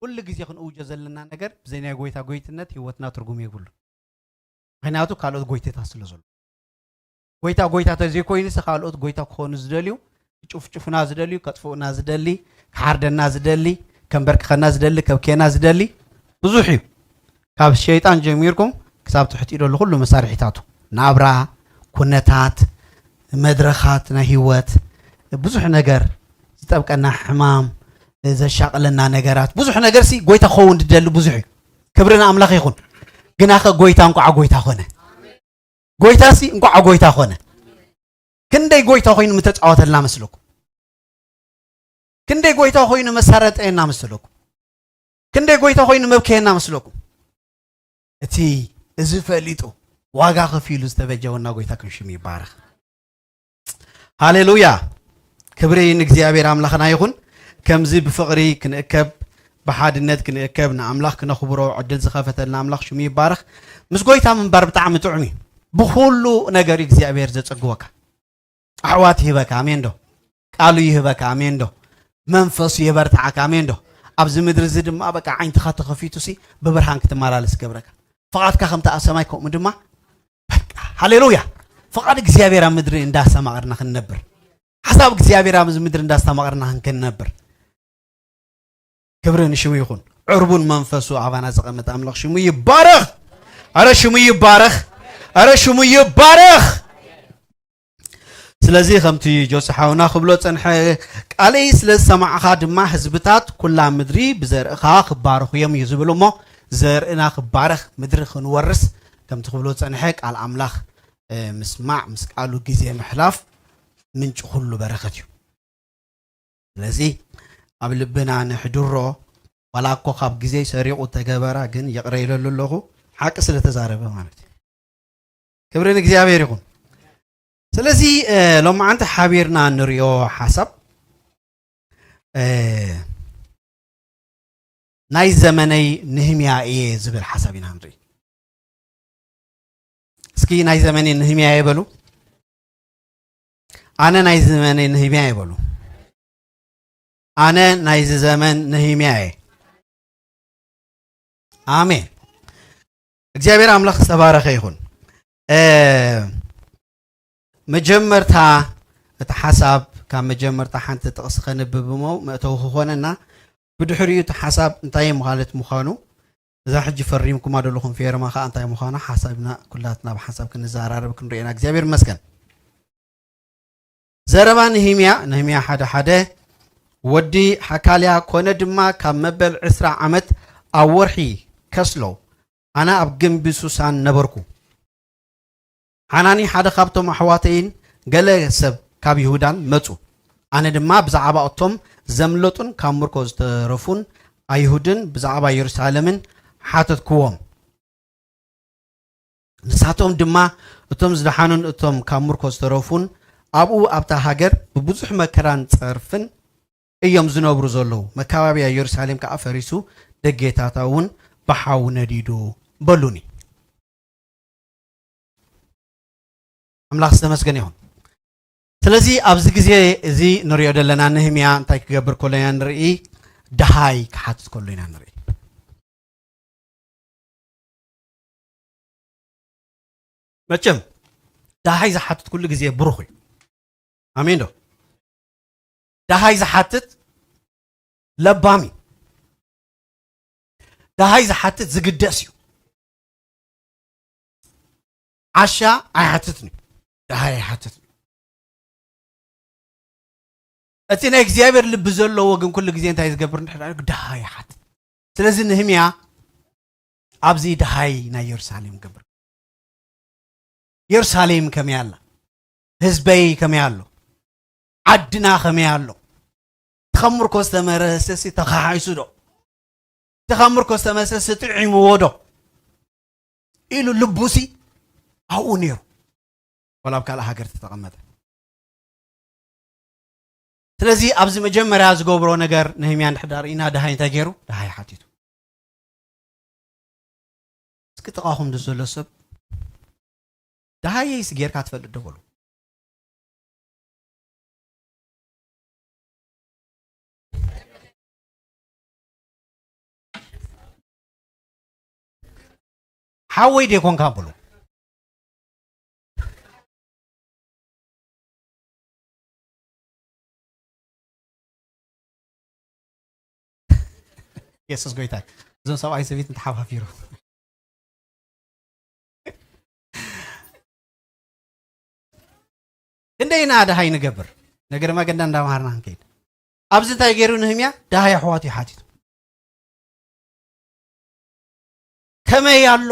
ኩሉ ግዜ ክንእውጆ ዘለና ነገር ብዘይ ናይ ጎይታ ጎይትነት ህይወትና ትርጉም የብሉ። ምክንያቱ ካልኦት ጎይተታት ስለ ዘሎ። ጎይታ ጎይታ ተዘይኮይኑስ ካልኦት ጎይታ ክኾኑ ዝደልዩ፣ ክጭፍጭፉና ዝደልዩ፣ ከጥፍኡና ዝደሊ፣ ክሓርደና ዝደሊ፣ ከንበርክኸና ዝደሊ፣ ከብክየና ዝደሊ ብዙሕ እዩ። ካብ ሸይጣን ጀሚርኩም ክሳብ ትሕቲ ዘሎ ኩሉ መሳርሒታቱ፣ ናብራ፣ ኩነታት፣ መድረኻት ናይ ህይወት፣ ብዙሕ ነገር ዝጠብቀና ሕማም፣ ዘሻቕለና ነገራት፣ ብዙሕ ነገር ሲ ጎይታ ክኸውን ዝደሊ ብዙሕ እዩ። ክብሪ ንኣምላኽ ይኹን። ግናኸ ጎይታ እንኳዓ ጎይታ ኾነ። ጎይታ ሲ እንኳዓ ጎይታ ኾነ። ክንደይ ጎይታ ኮይኑ ምተጻወተልና መስለኩም? ክንደይ ጎይታ ኮይኑ መሳረጠየና መስለኩም? ክንደይ ጎይታ ኮይኑ መብከየና መስለኩም? እቲ እዚ ፈሊጡ ዋጋ ከፊሉ ዝተበጀወና ጎይታ ክንሽም ይባረኽ። ሃሌሉያ! ክብሪ ንእግዚኣብሔር ኣምላኽና ይኹን። ከምዚ ብፍቕሪ ክንእከብ፣ ብሓድነት ክንእከብ፣ ንኣምላኽ ክነኽብሮ ዕድል ዝኸፈተልና ኣምላኽ ሽሙ ይባረኽ። ምስ ጎይታ ምንባር ብጣዕሚ ጥዑም እዩ። ብኹሉ ነገር እግዚኣብሔር ዘጸግወካ። ኣሕዋት ይህበካ፣ ኣሜን ዶ? ቃሉ ይህበካ፣ ኣሜን ዶ? መንፈሱ የበርትዓካ፣ ኣሜን ዶ? ኣብዚ ምድሪ እዚ ድማ በቃ ዓይንትኻ ተኸፊቱ ሲ ብብርሃን ክትመላለስ ገብረካ። ፍቓድካ ከምቲ ኣብ ሰማይ ከምኡ ድማ በቃ፣ ሃሌሉያ! ፍቓድ እግዚኣብሔር ኣብ ምድሪ እንዳስተማቐርና ክንነብር፣ ሓሳብ እግዚኣብሔር ኣብዚ ምድሪ እንዳስተማቐርና ክንነብር። ክብሪ ንሽሙ ይኹን። ዕርቡን መንፈሱ ኣባና ዘቐመጠ ኣምላኽ ሽሙ ይባረኽ። ኣረ ሽሙ ይባረኽ። ኣረ ሽሙ ይባረኽ። ስለዚ ከምቲ ጆሲ ሓውና ክብሎ ጸንሐ፣ ቃለይ ስለ ዝሰማዕኻ ድማ ህዝብታት ኩላ ምድሪ ብዘርእኻ ክባረኹ እዮም እዩ ዝብል። እሞ ዘርእና ክባረኽ፣ ምድሪ ክንወርስ ከምቲ ክብሎ ጸንሐ፣ ቃል ኣምላኽ፣ እ፣ ምስማዕ፣ ምስ ቃሉ ግዜ ምሕላፍ ምንጪ ኩሉ በረኸት እዩ። ስለዚ ኣብ ልብና ነሕድሮ። ዋላ እኮ ካብ ግዜ ሰሪቑ ተገበራ፣ ግን ይቕረ ኢለሉ ኣለኹ፣ ሓቂ ስለ ተዛረበ ማለት እዩ። ክብሪ ንእግዚኣብሔር ይኹን። ስለዚ፣ እ፣ ሎማዓንቲ ሓቢርና ንሪኦ ሓሳብ፣ እ፣ ናይ ዘመነይ ንህምያ እየ ዝብል ሓሳብ ኢና ንርኢ። እስኪ ናይ ዘመነይ ንህምያ እየ በሉ። ኣነ ናይ ዘመነይ ንህምያ እየ በሉ። ኣነ ናይዚ ዘመን ንህምያ እየ። ኣሜን። እግዚኣብሔር ኣምላኽ ዝተባረኸ ይኹን። እ፣ መጀመርታ እቲ ሓሳብ፣ ካብ መጀመርታ ሓንቲ ጥቕሲ ከንብብ እሞ መእተዊ ክኾነና፣ ብድሕሪኡ እቲ ሓሳብ እንታይ ማለት ምዃኑ፣ እዛ ሕጂ ፈሪምኩማ ዘለኹም ፌርማ ኸኣ እንታይ ምዃና ሓሳብና ኩላትና ብሓንሳብ ክንዘራረብ ክንሪኤና እግዚኣብሔር ይመስገን። ዘረባ ነህምያ፣ ነህምያ ሓደ ሓደ፣ ወዲ ሓካልያ ኮነ ድማ ካብ መበል ዕስራ ዓመት ኣብ ወርሒ ከስሎ ኣነ ኣብ ግንቢ ሱሳን ነበርኩ። ሓናኒ ሓደ ካብቶም ኣሕዋተይን ገለ ሰብ ካብ ይሁዳን መጹ። ኣነ ድማ ብዛዕባ እቶም ዘምለጡን ካብ ምርኮ ዝተረፉን ኣይሁድን ብዛዕባ የሩሳሌምን ሓተትክዎም። ንሳቶም ድማ እቶም ዝደሓኑን እቶም ካብ ምርኮ ዝተረፉን ኣብኡ ኣብታ ሃገር ብብዙሕ መከራን ጸርፍን እዮም ዝነብሩ ዘለዉ። መካባብያ የሩሳሌም ከኣ ፈሪሱ፣ ደጌታታ እውን ብሓዊ ነዲዱ በሉኒ። ኣምላኽ ዝተመስገነ ይኹን። ስለዚ ኣብዚ ግዜ እዚ ንሪኦ ዘለና ነህምያ እንታይ ክገብር ከሎ ኢና ንርኢ? ደሃይ ክሓትት ከሎ ኢና ንርኢ። መቸም ደሃይ ዝሓትት ኩሉ ግዜ ብሩኽ እዩ። ኣሜን ዶ? ደሃይ ዝሓትት ለባም እዩ። ደሃይ ዝሓትት ዝግደስ እዩ። ዓሻ ኣይሓትትን እዩ። ደሃይ ኣይሓትትን እዩ። እቲ ናይ እግዚኣብሔር ልቢ ዘለዎ ግን ኩሉ ግዜ እንታይ ዝገብር እንድሕር ደኣ ደሃይ ይሓትት። ስለዚ ነህምያ ኣብዚ ደሃይ ናይ የሩሳሌም ገብር። የሩሳሌም ከመይ ኣላ? ህዝበይ ከመይ ኣሎ? ዓድና ከመይ ኣሎ? እቲ ካብ ምርኮ ዝተመለሰሲ ተኻሒሱ ዶ? እቲ ካብ ምርኮ ዝተመለሰሲ ጥዒምዎ ዶ? ኢሉ ልቡሲ ኣብኡ ነይሩ። ዋላ ኣብ ካልእ ሃገር ተተቐመጠ። ስለዚ ኣብዚ መጀመርያ ዝገብሮ ነገር ነህምያ እንድሕር ዳኣ ርኢና ደሃይ እንታይ ገይሩ? ደሃይ ሓቲቱ። እስኪ ጥቓኹም ዘሎ ሰብ ደሃየይስ ጌርካ ትፈልጥ ዶ በሉ። ሓወይ ደይኮንካ በሎ። የሱስ ጎይታ። እዞም ሰብኣይ ሰበይትን ተሓፋፊሩ። ክንደይ ኢና ደሃይ ንገብር? ነገረ መገዳ እንዳምሃርና ክንከይድ። ኣብዚ እንታይ ገይሩ ንህምያ? ደሃይ ኣሕዋቱ እዩ ሓቲቱ። ከመይ ኣሎ?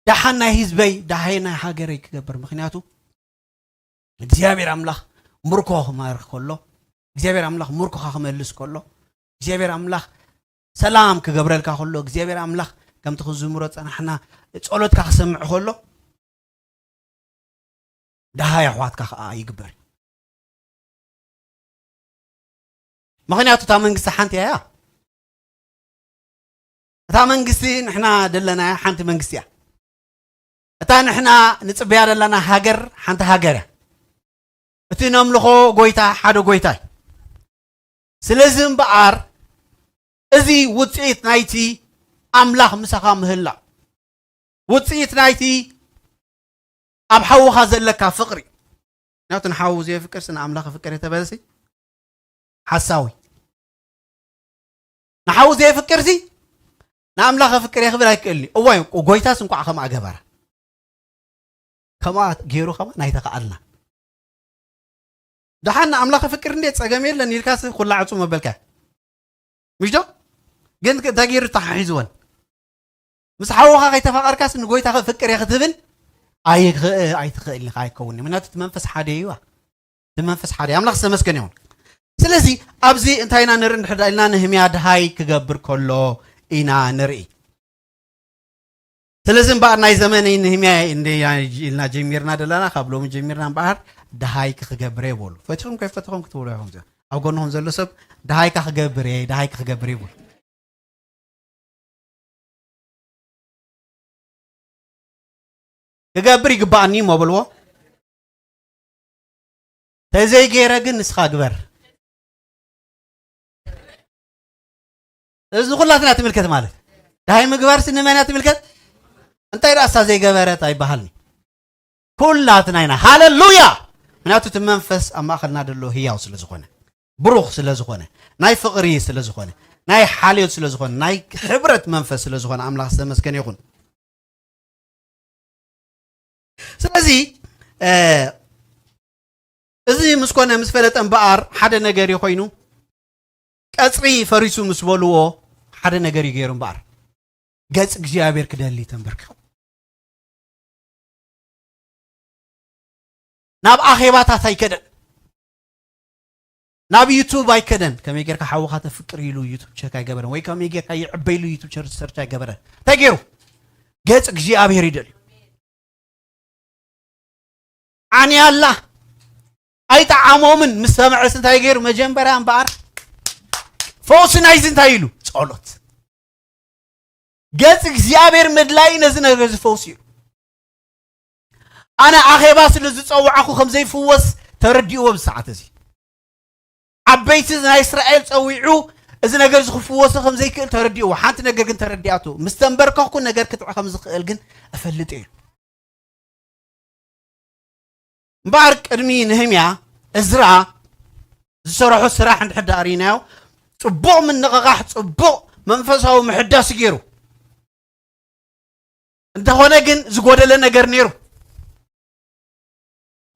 ደሓን ናይ ህዝበይ፣ ደሃይ ናይ ሃገረይ ክገብር። ምኽንያቱ እግዚኣብሔር ኣምላኽ ምርኮ ክማርኽ ከሎ፣ እግዚኣብሔር ኣምላኽ ምርኮኻ ክመልስ ከሎ፣ እግዚኣብሔር ኣምላኽ ሰላም ክገብረልካ ከሎ፣ እግዚኣብሔር ኣምላኽ ከምቲ ክዝምሮ ጸናሕና ጸሎትካ ክሰምዕ ከሎ፣ ደሃይ ኣሕዋትካ ከኣ ይግበር። ምኽንያቱ እታ መንግስቲ ሓንቲ እያ። እታ መንግስቲ ንሕና ደለናያ ሓንቲ መንግስቲ እያ። እታ ንሕና ንጽበያ ዘለና ሃገር ሓንቲ ሃገር እያ። እቲ ነምልኾ ጎይታ ሓደ ጎይታ እዩ። ስለዚ እምበኣር እዚ ውጽኢት ናይቲ ኣምላኽ ምሳኻ ምህላው፣ ውጽኢት ናይቲ ኣብ ሓውኻ ዘለካ ፍቕሪ። ምክንያቱ ንሓዉ ዘየፍቅርሲ ንኣምላኽ ፍቅር የተበለሲ ሓሳዊ። ንሓዉ ዘየፍቅርሲ ንኣምላኽ ፍቅር የኽብል ኣይክእልኒ። እዋይ፣ ጎይታስ እንኳዕ ከምኣ ገበረ። ከምኣ ገይሩ ከማ ናይተኸኣልና። ደሓን ንኣምላኽ ፍቅር እንዴ ጸገም የለን ኢልካስ ኩላ ዕጹ መበልካ። ምሽ ዶ? ግን እንታይ ገይሩ ተሓሒዝወን? ምስ ሓውኻ ከይተፋቐርካስ ንጎይታ ፍቅር እየ ክትብል ኣይክ-፣ ኣይትኽእል ኢኻ፣ ኣይከውን እዩ። ምክንያቱ እቲ መንፈስ ሓደ እዩ። እቲ መንፈስ ሓደ እዩ። ኣምላኽ ዝተመስገነ ይኹን። ስለዚ ኣብዚ እንታይ ኢና ንርኢ እንድሕር ኢልና ንህምያ ድሃይ ክገብር ከሎ ኢና ንርኢ። ስለዚ እምበኣር ናይ ዘመነይ ንህምያ እንደ ኢልና ጀሚርና ዘለና፣ ካብ ሎሚ ጀሚርና እምበኣር ድሃይ ክገብር እየ በሉ። ፈቲኹም ከይፈተኹም ክትብሉ ኢኹም። እዚኣ ኣብ ጎንኹም ዘሎ ሰብ ድሃይካ ክገብር እየ፣ ድሃይካ ክገብር እየ በሉ። ክገብር ይግባኣኒ እሞ በልዎ። ተዘይገይረ ግን ንስኻ ግበር። እዚ ኩላትና ትምልከት ማለት። ድሃይ ምግባርሲ ንመን እያ ትምልከት? እንታይ ደኣ እሳ ዘይገበረት ኣይበሃልኒ። ኩላትና ኢና። ሃሌሉያ! ምክንያቱ እቲ መንፈስ ኣብ ማእኸልና ዘሎ ህያው ስለ ዝኾነ፣ ብሩኽ ስለ ዝኾነ፣ ናይ ፍቕሪ ስለ ዝኾነ፣ ናይ ሓልዮት ስለ ዝኾነ፣ ናይ ሕብረት መንፈስ ስለ ዝኾነ ኣምላኽ ዝተመስገነ ይኹን። ስለዚ፣ እ፣ እዚ ምስ ኮነ ምስ ፈለጠ እምበኣር ሓደ ነገር እዩ ኮይኑ፣ ቀጽሪ ፈሪሱ ምስ በልዎ ሓደ ነገር እዩ ገይሩ እምበኣር፣ ገጽ እግዚኣብሔር ክደሊ ተንበርኪኹ። ናብ ኣኼባታት ኣይከደን፣ ናብ ዩቱብ ኣይከደን። ከመይ ጌርካ ሓውኻ ተፍቅር ኢሉ ዩቱብ ቸክ ኣይገበረን፣ ወይ ከመይ ጌርካ ይዕበ ኢሉ ዩቱብ ቸር-፣ ሰርች ኣይገበረን። እንታይ ገይሩ? ገጽ እግዚኣብሔር ይደልዩ። ዓንያላ ኣይጠዓሞምን ምስ ሰምዐስ እንታይ ገይሩ? መጀመርያ እምበኣር ፈውሲ ናይዚ እንታይ ኢሉ? ጸሎት። ገጽ እግዚኣብሔር ምድላይ ነዚ ነገር እዚ ፈውሲ እዩ። ኣነ ኣኼባ ስለ ዝጸውዓኹ ከም ዘይፍወስ ተረዲእዎ ብሰዓት እዚ። ዓበይቲ ናይ እስራኤል ጸዊዑ እዚ ነገር እዚ ክፍወሶ ከም ዘይክእል ተረዲእዎ። ሓንቲ ነገር ግን ተረዲኣቱ። ምስ ተንበርከኽኩ ነገር ክጥዕ ከም ዝኽእል ግን እፈልጥ እዩ። እምበኣር ቅድሚ ነህምያ እዝራ ዝሰርሖ ስራሕ እንድሕር ደኣ ርኢናዮ፣ ጽቡቕ ምንቕቓሕ፣ ጽቡቕ መንፈሳዊ ምሕዳስ ገይሩ። እንተኾነ ግን ዝጎደለ ነገር ነይሩ።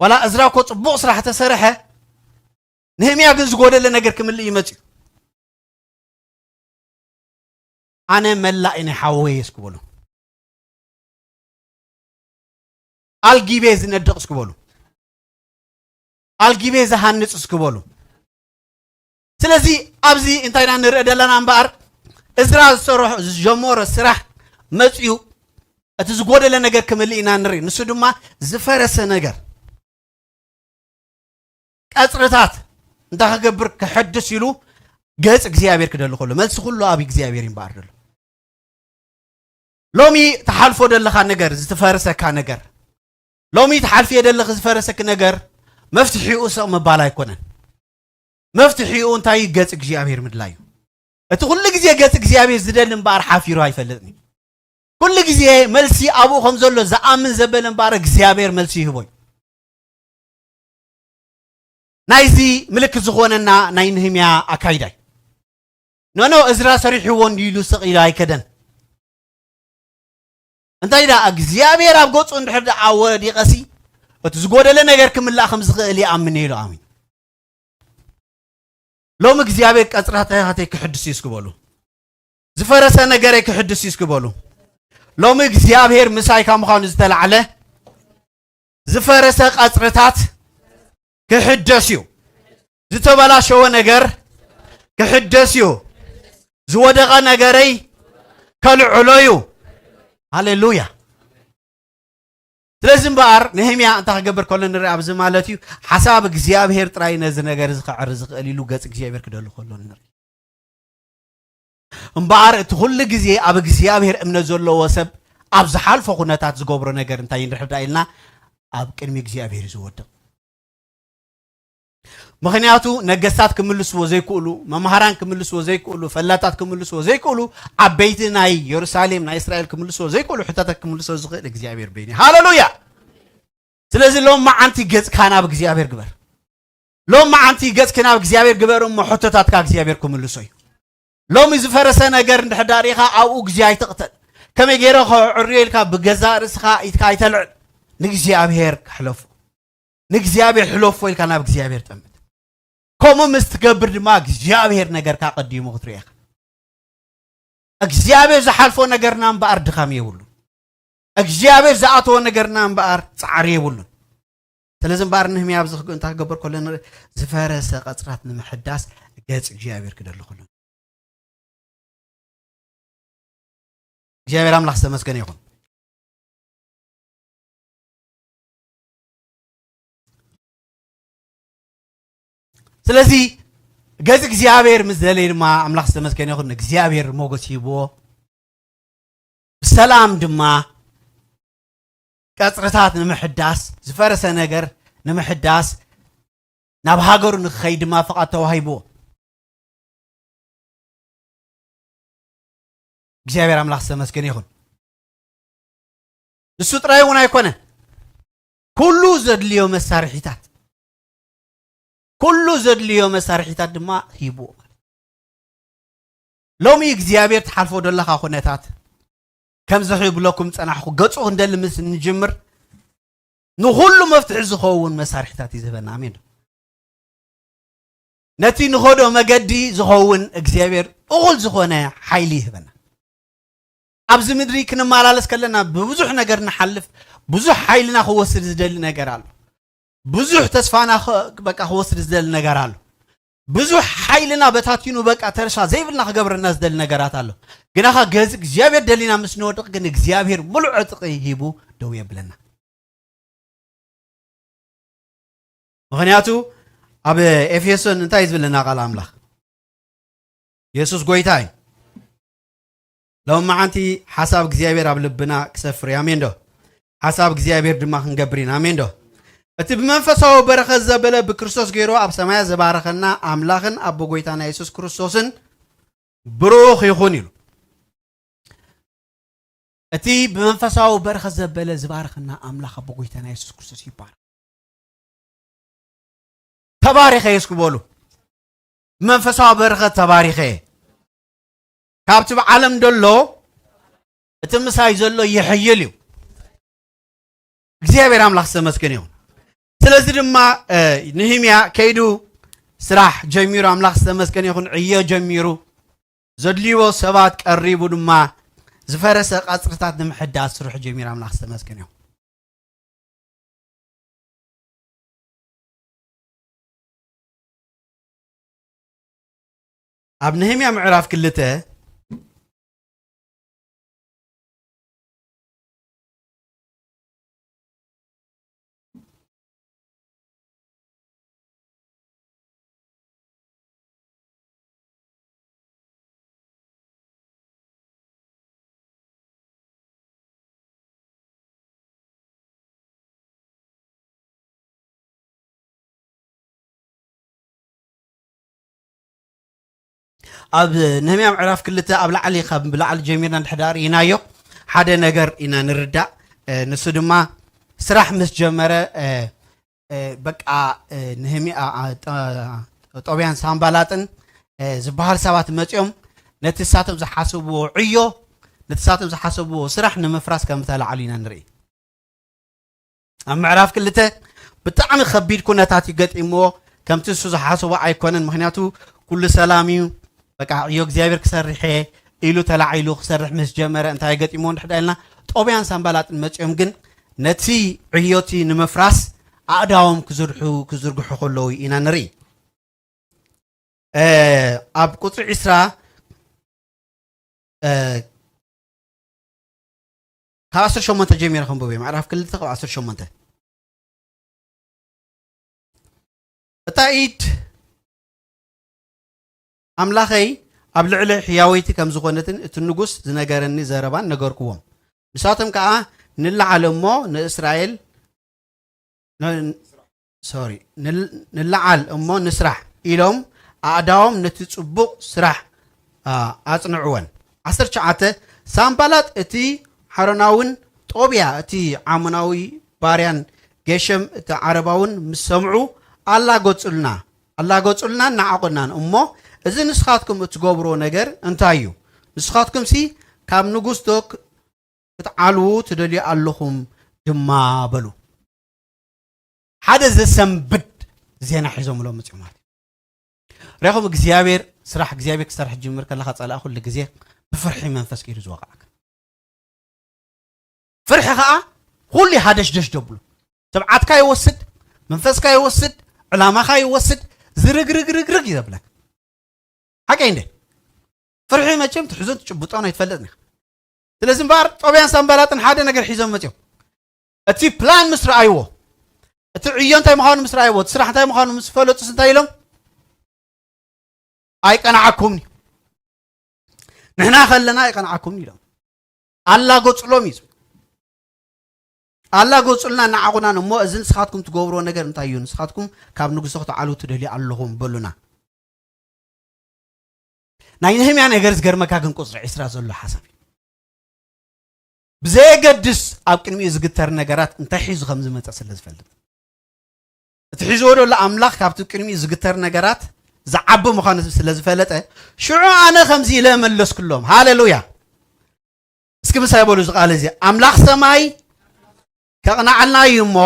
ዋላ እዝራ እኮ ጽቡቕ ስራሕ ተሰርሐ፣ ነህምያ ግን ዝጎደለ ነገር ክምልእ እዩ መጺኡ። ኣነ መላእ ናይ ሓወይ እስኪ በሉ። ኣልጊቤ ዝነድቕ እስኪ በሉ። ኣልጊቤ ዝሃንጽ እስኪ በሉ። ስለዚ ኣብዚ እንታይ ኢና ንርኢ ዘለና እምበኣር፣ እዝራ ዝሰርሖ፣ ዝጀመሮ ስራሕ መጺኡ፣ እቲ ዝጎደለ ነገር ክምልእ ኢና ንርኢ። ንሱ ድማ ዝፈረሰ ነገር፣ ቀጽርታት እንታይ ክገብር፣ ክሕድስ ኢሉ ገጽ እግዚኣብሔር ክደሊ ከሎ፣ መልሲ ኩሉ ኣብ እግዚኣብሔር እዩ እምበኣር ዘሎ። ሎሚ ትሓልፎ ዘለኻ ነገር፣ ዝተፈረሰካ ነገር፣ ሎሚ ትሓልፍዮ ዘለኺ ዝፈረሰኪ ነገር፣ መፍትሒኡ ስቕ ምባል ኣይኮነን። መፍትሒኡ እንታይ እዩ? ገጽ እግዚኣብሔር ምድላይ እዩ። እቲ ኩሉ ግዜ ገጽ እግዚኣብሔር ዝደሊ እምበኣር ሓፊሩ ኣይፈልጥን እዩ። ኩሉ ግዜ መልሲ ኣብኡ ከም ዘሎ ዝኣምን ዘበለ እምበኣር እግዚኣብሔር መልሲ ይህቦ እዩ። ናይዚ ምልክት ዝኾነና ናይ ነህምያ ኣካይዳ እዩ። ኖኖ እዝራ ሰሪሕዎ እንዲሉ ስቕ ኢሉ ኣይከደን። እንታይ ደኣ እግዚኣብሔር ኣብ ገጹ እንድሕር ደኣ ወዲቐሲ እቲ ዝጎደለ ነገር ክምላእ ከም ዝኽእል ይኣምን ኢሉ ኣሚን። ሎሚ እግዚኣብሔር ቀጽራታተይ ክሕድስ እዩ እስኪ በሉ። ዝፈረሰ ነገረይ ክሕድስ እዩ እስኪ በሉ። ሎሚ እግዚኣብሔር ምሳይ ካብ ምዃኑ ዝተላዕለ ዝፈረሰ ቀጽርታት ክሕደስ እዩ። ዝተበላሸወ ነገር ክሕደስ እዩ። ዝወደቐ ነገረይ ከልዕሎ እዩ። ሃሌሉያ። ስለዚ እምበኣር ነህምያ እንታይ ክገብር ከሎ ንርኢ ኣብዚ ማለት እዩ። ሓሳብ እግዚኣብሔር ጥራይ ነዚ ነገር እዚ ከዕሪ ዝኽእል ኢሉ ገጽ እግዚኣብሔር ክደሊ ከሎ ንርኢ። እምበኣር እቲ ኩሉ ግዜ ኣብ እግዚኣብሔር እምነት ዘለዎ ሰብ ኣብ ዝሓልፎ ኩነታት ዝገብሮ ነገር እንታይ ንርሕዳ ኢልና ኣብ ቅድሚ እግዚኣብሔር እዩ ዝወድቕ። ምኽንያቱ ነገስታት ክምልስዎ ዘይክእሉ፣ መምሃራን ክምልስዎ ዘይክእሉ፣ ፈላጣት ክምልስዎ ዘይክእሉ፣ ዓበይቲ ናይ የሩሳሌም ናይ እስራኤል ክምልስዎ ዘይክእሉ ሕቶታት ክምልስዎ ዝኽእል እግዚኣብሔር በይኑ እዩ። ሃሌሉያ። ስለዚ ሎም መዓንቲ ገጽካ ናብ እግዚኣብሔር ግበር። ሎም መዓንቲ ገጽኪ ናብ እግዚኣብሔር ግበር እሞ ሕቶታትካ እግዚኣብሔር ክምልሶ እዩ። ሎሚ ዝፈረሰ ነገር እንድሕር ዳኣ ርኢኻ ኣብኡ ግዜ ኣይትቕተል። ከመይ ገይረ ከዕርዮ ኢልካ ብገዛእ ርእስኻ ኢድካ ኣይተልዕል። ንእግዚኣብሔር ክሕለፎ ንእግዚኣብሔር ሕለፎ ኢልካ ናብ እግዚኣብሔር ጠምት። ከምኡ ምስ ትገብር ድማ እግዚኣብሔር ነገርካ ቀዲሙ ክትርኢ ኢኻ። እግዚኣብሔር ዝሓልፎ ነገርና እምበኣር ድኻም የብሉን። እግዚኣብሔር ዝኣተዎ ነገርና እምበኣር ጻዕሪ የብሉን። ስለዚ እምበኣር ነህምያ ኣብዚ ክግ- እንታይ ክገብር ከሎ ንርኢ፣ ዝፈረሰ ቀጽራት ንምሕዳስ ገጽ እግዚኣብሔር ክደሊ ከሎ እግዚኣብሔር ኣምላኽ ዝተመስገነ ይኹን። ስለዚ ገጽ እግዚኣብሔር ምስ ደለየ ድማ ኣምላኽ ዝተመስገነ ይኹን። እግዚኣብሔር ሞገስ ሂብዎ። ብሰላም ድማ ቀጽርታት ንምሕዳስ፣ ዝፈረሰ ነገር ንምሕዳስ፣ ናብ ሃገሩ ንክኸይድ ድማ ፍቓድ ተዋሂብዎ። እግዚኣብሔር ኣምላኽ ዝተመስገነ ይኹን። ንሱ ጥራይ እውን ኣይኮነን፣ ኩሉ ዘድልዮ መሳርሒታት፣ ኩሉ ዘድልዮ መሳርሒታት ድማ ሂብዎ። ሎሚ እግዚኣብሔር ትሓልፎ ዘለኻ ኩነታት፣ ከምዚ ክብለኩም ጸናሕኩ፣ ገጹ ክንደሊ ምስ ንጅምር፣ ንኹሉ መፍትሒ ዝኸውን መሳርሒታት እዩ ዝህበና። ኣሜን ዶ? ነቲ ንኸዶ መገዲ ዝኸውን እግዚኣብሔር እኹል ዝኾነ ሓይሊ ይህበና። ኣብዚ ምድሪ ክንመላለስ ከለና ብብዙሕ ነገር ንሓልፍ፣ ብዙሕ ሓይልና ክወስድ ዝደሊ ነገር ኣሎ። ብዙሕ ተስፋና ኸ- በቃ ክወስድ ዝደሊ ነገር ኣሎ። ብዙሕ ሓይልና በታቲኑ በቃ ተርሳ ዘይብልና ክገብረና ዝደሊ ነገራት ኣሎ። ግናኻ ገዝ እግዚኣብሔር ደሊና ምስ ንወድቕ ግን እግዚኣብሔር ሙሉእ ዕጥቂ ሂቡ ደው የብለና። ምኽንያቱ ኣብ ኤፌሶን እንታይ ዝብለና ቃል ኣምላኽ? የሱስ ጎይታ እዩ። ሎም መዓንቲ ሓሳብ እግዚኣብሔር ኣብ ልብና ክሰፍር እዩ። ኣሜን ዶ? ሓሳብ እግዚኣብሔር ድማ ክንገብር ኢና። ኣሜን ዶ? እቲ ብመንፈሳዊ በረኸት ዘበለ ብክርስቶስ ገይሩ ኣብ ሰማያት ዝባረኸና ኣምላኽን ኣቦ ጎይታና የሱስ ክርስቶስን ብሩኽ ይኹን ኢሉ። እቲ ብመንፈሳዊ በረኸት ዘበለ ዝባረኸና ኣምላኽ ኣቦ ጎይታና የሱስ ክርስቶስ ይባረኽ። ተባሪኸ እየ እስኪ በሉ። ብመንፈሳዊ በረኸት ተባሪኸ እየ። ካብቲ ብዓለም ደሎ እቲ ምሳይ ዘሎ ይሕይል እዩ። እግዚኣብሔር ኣምላኽ ዝተመስገነ ይኹን። ስለዚ ድማ ንህምያ ከይዱ ስራሕ ጀሚሩ ኣምላኽ ዝተመስገነ ይኹን። ዕዮ ጀሚሩ ዘድልይዎ ሰባት ቀሪቡ ድማ ዝፈረሰ ቐጽርታት ንምሕዳስ ስርሑ ጀሚሩ ኣምላኽ ዝተመስገነ ይኹን። ኣብ ነህምያ ምዕራፍ ክልተ ኣብ ነህምያ ምዕራፍ ክልተ ኣብ ላዕሊ፣ ካብ ላዕሊ ጀሚርና እንድሕር ርኢናዮ፣ ሓደ ነገር ኢና ንርዳእ። እ፣ ንሱ ድማ ስራሕ ምስ ጀመረ፣ እ፣ እ፣ በቃ፣ እ፣ ነህምያ፣ አ፣ አ፣ ጠ-፣ ጦብያን ሳምባላጥን፣ እ፣ ዝበሃል ሰባት መጺኦም ነቲ ንሳቶም ዝሓሰብዎ ዕዮ፣ ነቲ ንሳቶም ዝሓሰብዎ ስራሕ ንምፍራስ ከም እተላዕሉ ኢና ንርኢ። ኣብ ምዕራፍ ክልተ ብጣዕሚ ከቢድ ኩነታት እዩ ገጢምዎ። ከምቲ ንሱ ዝሓሰቦ ኣይኮነን። ምኽንያቱ ኩሉ ሰላም እዩ። በቃ ዕዮ እግዚኣብሔር ክሰርሕ እየ ኢሉ ተላዒሉ ክሰርሕ ምስ ጀመረ እንታይ ገጢምዎ እንድሕር ኢልና፣ ጦብያን ሳምባላጥን መጺኦም ግን ነቲ ዕዮቲ ንምፍራስ ኣእዳዎም ክዝርሑ፣ ክዝርግሑ ከለዉ ኢና ንርኢ። እ፣ ኣብ ቁጽሪ ዕስራ፣ እ፣ ካብ ዓሰርተ ሸሞንተ ጀሚረ ከንብብ እየ። ምዕራፍ ክልተ ካብ ዓሰርተ ሸሞንተ። እታ ኢድ ኣምላኸይ ኣብ ልዕሊ ሕያወይቲ ከም ዝኾነትን እቲ ንጉስ ዝነገረኒ ዘረባን ነገርክዎም። ንሳቶም ከኣ፣ ንለዓል እሞ ንእስራኤል፣ ን-፣ ሶሪ፣ ንል-፣ ንለዓል እሞ ንስራሕ ኢሎም ኣእዳዎም ነቲ ጽቡቕ ስራሕ፣ ኣ፣ ኣጽንዕወን። ዓሰርተ ትሽዓተ፣ ሳምባላጥ እቲ ሓሮናውን ጦብያ እቲ ዓሞናዊ ባርያን ጌሸም እቲ ዓረባውን ምስ ሰምዑ፣ ኣላገጹልና፣ ኣላገጹልናን ነዓቑናን። እሞ እዚ ንስኻትኩም እትገብርዎ ነገር እንታይ እዩ? ንስኻትኩምሲ ካብ ንጉስ ዶ ክ-፣ ክትዓልዉ ትደልዩ ኣለኹም ድማ በሉ። ሓደ ዘሰንብድ ዜና ሒዞምሎም መጺኦም ማለት እዩ። ሪኢኹም፣ እግዚኣብሔር ስራሕ እግዚኣብሔር ክሰርሕ ጅምር ከለኻ ጸላኢ ኩሉ ግዜ ብፍርሒ መንፈስ ገይሩ ዝወቕዓካ። ፍርሒ ኸኣ ኩሉ ሃደሽደሽ ደብሉ። ትብዓትካ ይወስድ፣ መንፈስካ ይወስድ፣ ዕላማኻ ይወስድ፣ ዝርግርግርግርግ እዩ ዘብለካ። ሓቀይ እንደ ፍርሒ መቸም ትሕዞን ትጭብጦን ኣይትፈልጥን ኢኻ። ስለዚ እምበኣር ጦብያን ሳምባላጥን ሓደ ነገር ሒዞም መጺኦም። እቲ ፕላን ምስ ረኣይዎ፣ እቲ ዕዮ እንታይ ምዃኑ ምስ ረኣይዎ፣ እቲ ስራሕ እንታይ ምዃኑ ምስ ፈለጡስ እንታይ ኢሎም? "ኣይቀናዓኩምኒ። ንሕና ከለና ኣይቀናዓኩምኒ" ኢሎም። ኣላገጹሎም እዩ። ኣላገጹልና፣ ነዓቑናን። እሞ እዚ ንስኻትኩም ትገብርዎ ነገር እንታይ እዩ? ንስኻትኩም ካብ ንጉሶ ክትዓልዉ ትደልዩ ኣለኹም በሉና። ናይ ነህምያ ነገር ዝገርመካ ግን ቁጽሪ ዕስራ ዘሎ ሓሳብ እዩ። ብዘየገድስ ኣብ ቅድሚኡ ዝግተር ነገራት እንታይ ሒዙ ከም ዝመጸ ስለ ዝፈልጥ። እቲ ሒዝዎ ዘሎ ኣምላኽ ካብቲ ቅድሚኡ ዝግተር ነገራት ዝዓቢ ምዃኑ ስለ ዝፈለጠ፣ ሽዑ ኣነ ከምዚ ኢለ መለስኩሎም። ሃሌሉያ! እስኪ ምሳይ በሉ እዚ ቃል እዚ፣ "ኣምላኽ ሰማይ ከቕንዓልና እዩ እሞ፣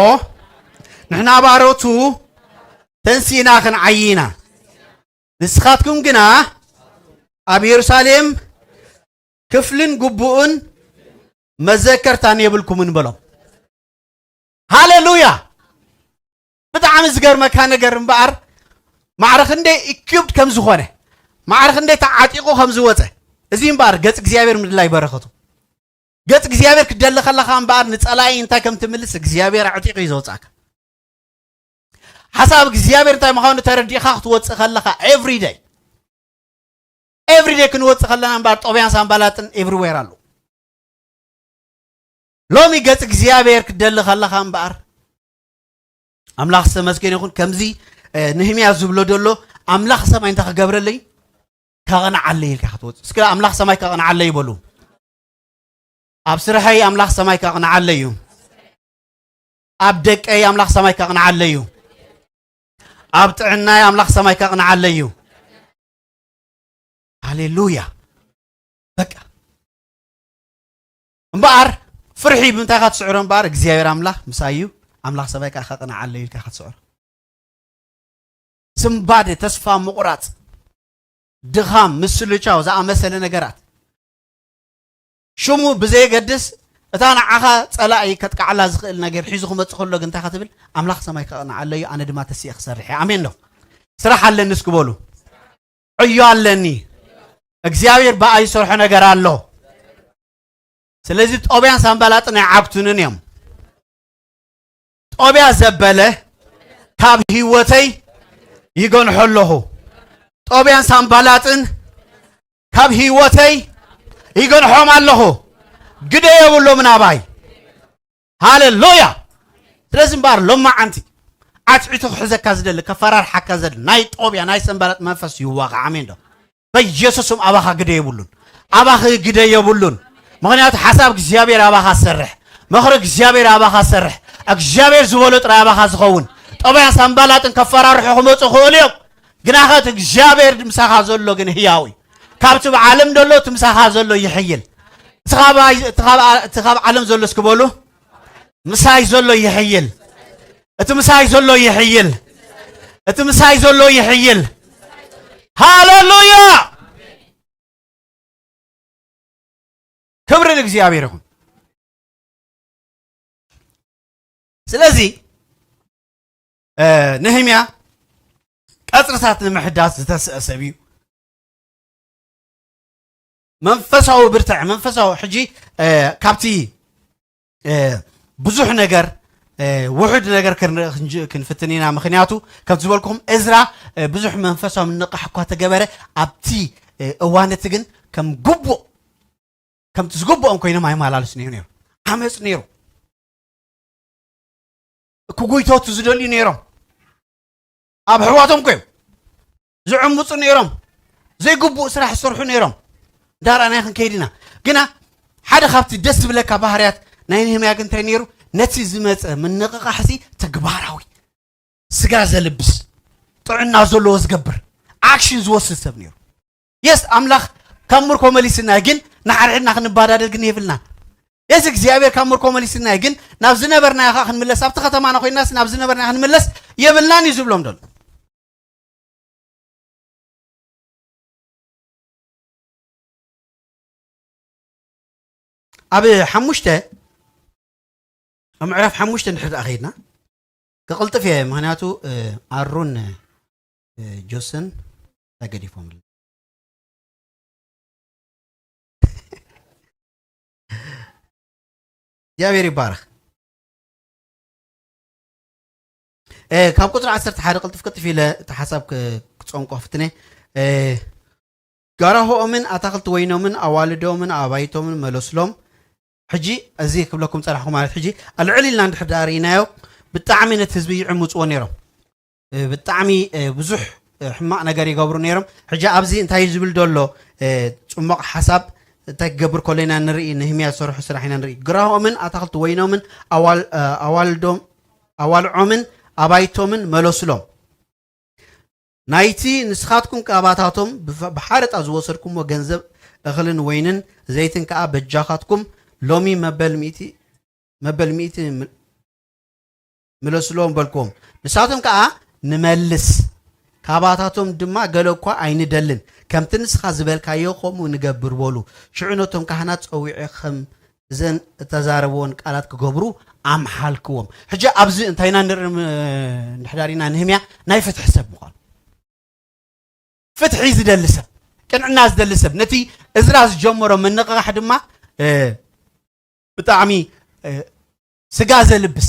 ንሕና ባሮቱ ተንሲእና ክንዓዪ ኢና። ንስኻትኩም ግና ኣብ የሩሳሌም ክፍልን ግቡእን መዘከርታን የብልኩምን" በሎም። ሃሌሉያ! ብጣዕሚ ዝገርመካ ነገር እምበኣር፣ ማዕረ ክንደይ ኢኩፕድ ከም ዝኾነ፣ ማዕረ ክንደይ ተዓጢቑ ከም ዝወጸ፣ እዚ እምበኣር ገጽ እግዚኣብሔር ምድላይ በረኸቱ። ገጽ እግዚኣብሔር ክትደሊ ከለኻ እምበኣር፣ ንጸላኢ እንታይ ከም ትምልስ እግዚኣብሔር ኣዕጢቑ እዩ ዘውጻእካ። ሓሳብ እግዚኣብሔር እንታይ ምዃኑ ተረዲእኻ ክትወጽእ ከለኻ፣ ኤቭሪ ደይ፣ ኤቭሪ ደይ ክንወጽእ ከለና እምበኣር፣ ጦብያን ሳምባላጥን ኤቭሪዌር ኣለዉ። ሎሚ ገጽ እግዚኣብሔር ክትደሊ ከለኻ እምበኣር፣ ኣምላኽ ዝተመስገነ ይኹን። ከምዚ፣ እ፣ ነህምያ ዝብሎ ዘሎ፣ ኣምላኽ ሰማይ እንታይ ክገብረለይ? ከቕንዓለይ ኢልካ ክትወጽእ። እስኪ ኣምላኽ ሰማይ ከቕንዓለይ በሉ። ኣብ ስርሐይ ኣምላኽ ሰማይ ከቕንዓለይ እዩ። ኣብ ደቀይ ኣምላኽ ሰማይ ከቕንዓለይ እዩ። ኣብ ጥዕናይ ኣምላኽ ሰማይ ከቕንዓለይ እዩ። ሃሌሉያ። በቃ። እምበኣር ፍርሒ ብምንታይ ኢኻ ትስዕሮ እምበኣር? እግዚኣብሔር ኣምላኽ ምሳይ እዩ፣ ኣምላኽ ሰማይ ከኣ ከቕንዓለይ ኢልካ ኢኻ ትስዕሮ። ስንባደ፣ ተስፋ ምቑራጽ፣ ድኻም፣ ምስልቻው ዝኣመሰለ ነገራት ሽሙ ብዘየገድስ፣ እታ ንዓኻ ጸላኢ ከጥቅዓላ ዝኽእል ነገር ሒዙ ክመጽእ ከሎ ግን እንታይ ኢኻ ትብል? ኣምላኽ ሰማይ ከቕንዓለይ እዩ፣ ኣነ ድማ ተሲኤ ክሰርሕ እየ። ኣሜን ዶ? ስራሕ ኣለኒ እስኪ በሉ። ዕዮ ኣለኒ። እግዚኣብሔር ብኣይ ዝሰርሖ ነገር ኣሎ። ስለዚ ጦብያን ሳምባላጥን ኣይዓግቱንን እዮም። ጦብያ ዘበለ ካብ ህይወተይ ይገንሖ ኣለኹ። ጦብያን ሳምባላጥን ካብ ህይወተይ ይገንሖም ኣለኹ። ግደ የብሎም ናባይ። ሃሌሉያ። ስለዚ እምበኣር ሎማዓንቲ ዓትዒቱ ክሕዘካ ዝደሊ፣ ከፈራርሓካ ዝደሊ ናይ ጦብያ ናይ ሰንባላጥ መንፈስ ይዋጋእ። ኣሜን ዶ? በኢየሱስም ኣባኻ ግደ የብሉን። ኣባኺ ግደ የብሉን። ምኽንያቱ ሓሳብ እግዚኣብሔር ኣባኻ ሰርሕ፣ ምኽሪ እግዚኣብሔር ኣባኻ ሰርሕ። እግዚኣብሔር ዝበሎ ጥራይ ኣባኻ ዝኸውን። ጠባያን ሳምባላጥን ከፈራርሑ ክመፁ ክእሉ እዮም። ግናኸ እቲ እግዚኣብሔር ምሳኻ ዘሎ ግን ህያው እዩ። ካብቲ ብዓለም ዘሎ እቲ ምሳኻ ዘሎ ይሕይል። እቲ ካብ ኣይ- እቲ ካብ ኣ- እቲ ካብ ዓለም ዘሎ እስኪ በሉ፣ ምሳይ ዘሎ ይሕይል። እቲ ምሳይ ዘሎ ይሕይል። እቲ ምሳይ ዘሎ ይሕይል። ሃሌሉያ! ክብሪ ንእግዚኣብሔር ይኹን። ስለዚ ነህምያ ቀጽርታት ንምሕዳስ ዝተስአ ሰብ እዩ። መንፈሳዊ ብርትዕ መንፈሳዊ ሕጂ ካብቲ ብዙሕ ነገር ውሑድ ነገር ክንፍትን ኢና። ምክንያቱ ከም ዝበልኩም እዝራ ብዙሕ መንፈሳዊ ምንቕሕ እኳ ተገበረ፣ ኣብቲ እዋን እቲ ግን ከም ግቡእ ከምቲ ዝግብኦም ኮይኖም ኣይመላለስ ነይሩ ነይሩ ዓመፅ ነይሩ። ክጉይተቱ ዝደልዩ ነይሮም። ኣብ ኣሕዋቶም ኮይም ዝዕምፁ ነይሮም። ዘይግቡእ ስራሕ ዝሰርሑ ነይሮም። እንዳረኣናዮ ክንከይድ ኢና። ግና ሓደ ካብቲ ደስ ዝብለካ ባህርያት ናይ ነህምያ ግን እንታይ ነይሩ? ነቲ ዝመፀ ምንቕቓሕሲ ተግባራዊ፣ ስጋ ዘልብስ፣ ጥዕና ዘለዎ ዝገብር፣ ኣክሽን ዝወስድ ሰብ ነይሩ። የስ ኣምላኽ ካብ ምርኮ መሊስና ግን ንሓድሕድና ክንባዳደል ግን የብልናን። የስ እግዚኣብሔር ካብ ምርኮ መሊስና ግን ናብ ዝነበርናዮ ከዓ ክንምለስ፣ ኣብቲ ከተማና ኮይናስ ናብ ዝነበርናዮ ክንምለስ የብልናን እዩ ዝብሎም ዘሎ። ኣብ ሓሙሽተ ኣብ ምዕራፍ ሓሙሽተ እንድሕር ደኣ ከይድና ክቕልጥፍ እየ። ምክንያቱ ኣሩን ጆስን ተገዲፎም እግዚኣብሔር ይባረክ። ካብ ቁፅሪ ዓሰርተ ሓደ ቅልጥፍ ቅልጥፍ ኢለ እቲ ሓሳብ ክፀንቆ ክፍትነ። ጋራሆኦምን ኣታክልቲ ወይኖምን ኣዋልዶምን ኣባይቶምን መለስሎም። ሕጂ እዚ ክብለኩም ፀናሕኩ ማለት ሕጂ ኣልዕል ኢልና እንድሕር ዳኣ ርኢናዮ ብጣዕሚ ነቲ ህዝቢ ይዕምፅዎ ነይሮም። ብጣዕሚ ብዙሕ ሕማቕ ነገር ይገብሩ ነይሮም። ሕጂ ኣብዚ እንታይ ዝብል ዘሎ ፅሙቕ ሓሳብ እንታይ ክገብር ከሎ ኢና ንርኢ። ነህምያ ዝሰርሑ ስራሕ ኢና ንርኢ። ግራሆምን ኣታክልቲ ወይኖምን ኣዋልዶም ኣዋልዖምን ኣባይቶምን መለሱሎም። ናይቲ ንስኻትኩም ካባታቶም ብሓረጣ ዝወሰድኩምዎ ገንዘብ እኽልን ወይንን ዘይትን ከኣ በጃኻትኩም ሎሚ መበል ሚእቲ መበል ሚእቲ ምለስሎም በልክዎም። ንሳቶም ከኣ ንመልስ፣ ካባታቶም ድማ ገለ እኳ ኣይንደልን፣ ከምቲ ንስኻ ዝበልካዮ ከምኡ ንገብር በሉ። ሽዑ ነቶም ካህናት ጸዊዐ ከም እዘን እተዛረብወን ቃላት ክገብሩ ኣምሓልክዎም። ሕጂ ኣብዚ እንታይ ኢና ንርኢ እንድሕዳር ኢና ንህምያ ናይ ፍትሒ ሰብ ምዃኑ። ፍትሒ ዝደሊ ሰብ፣ ቅንዕና ዝደሊ ሰብ፣ ነቲ እዝራ ዝጀመሮ ምንቕቓሕ ድማ ብጣዕሚ ስጋ ዘልብስ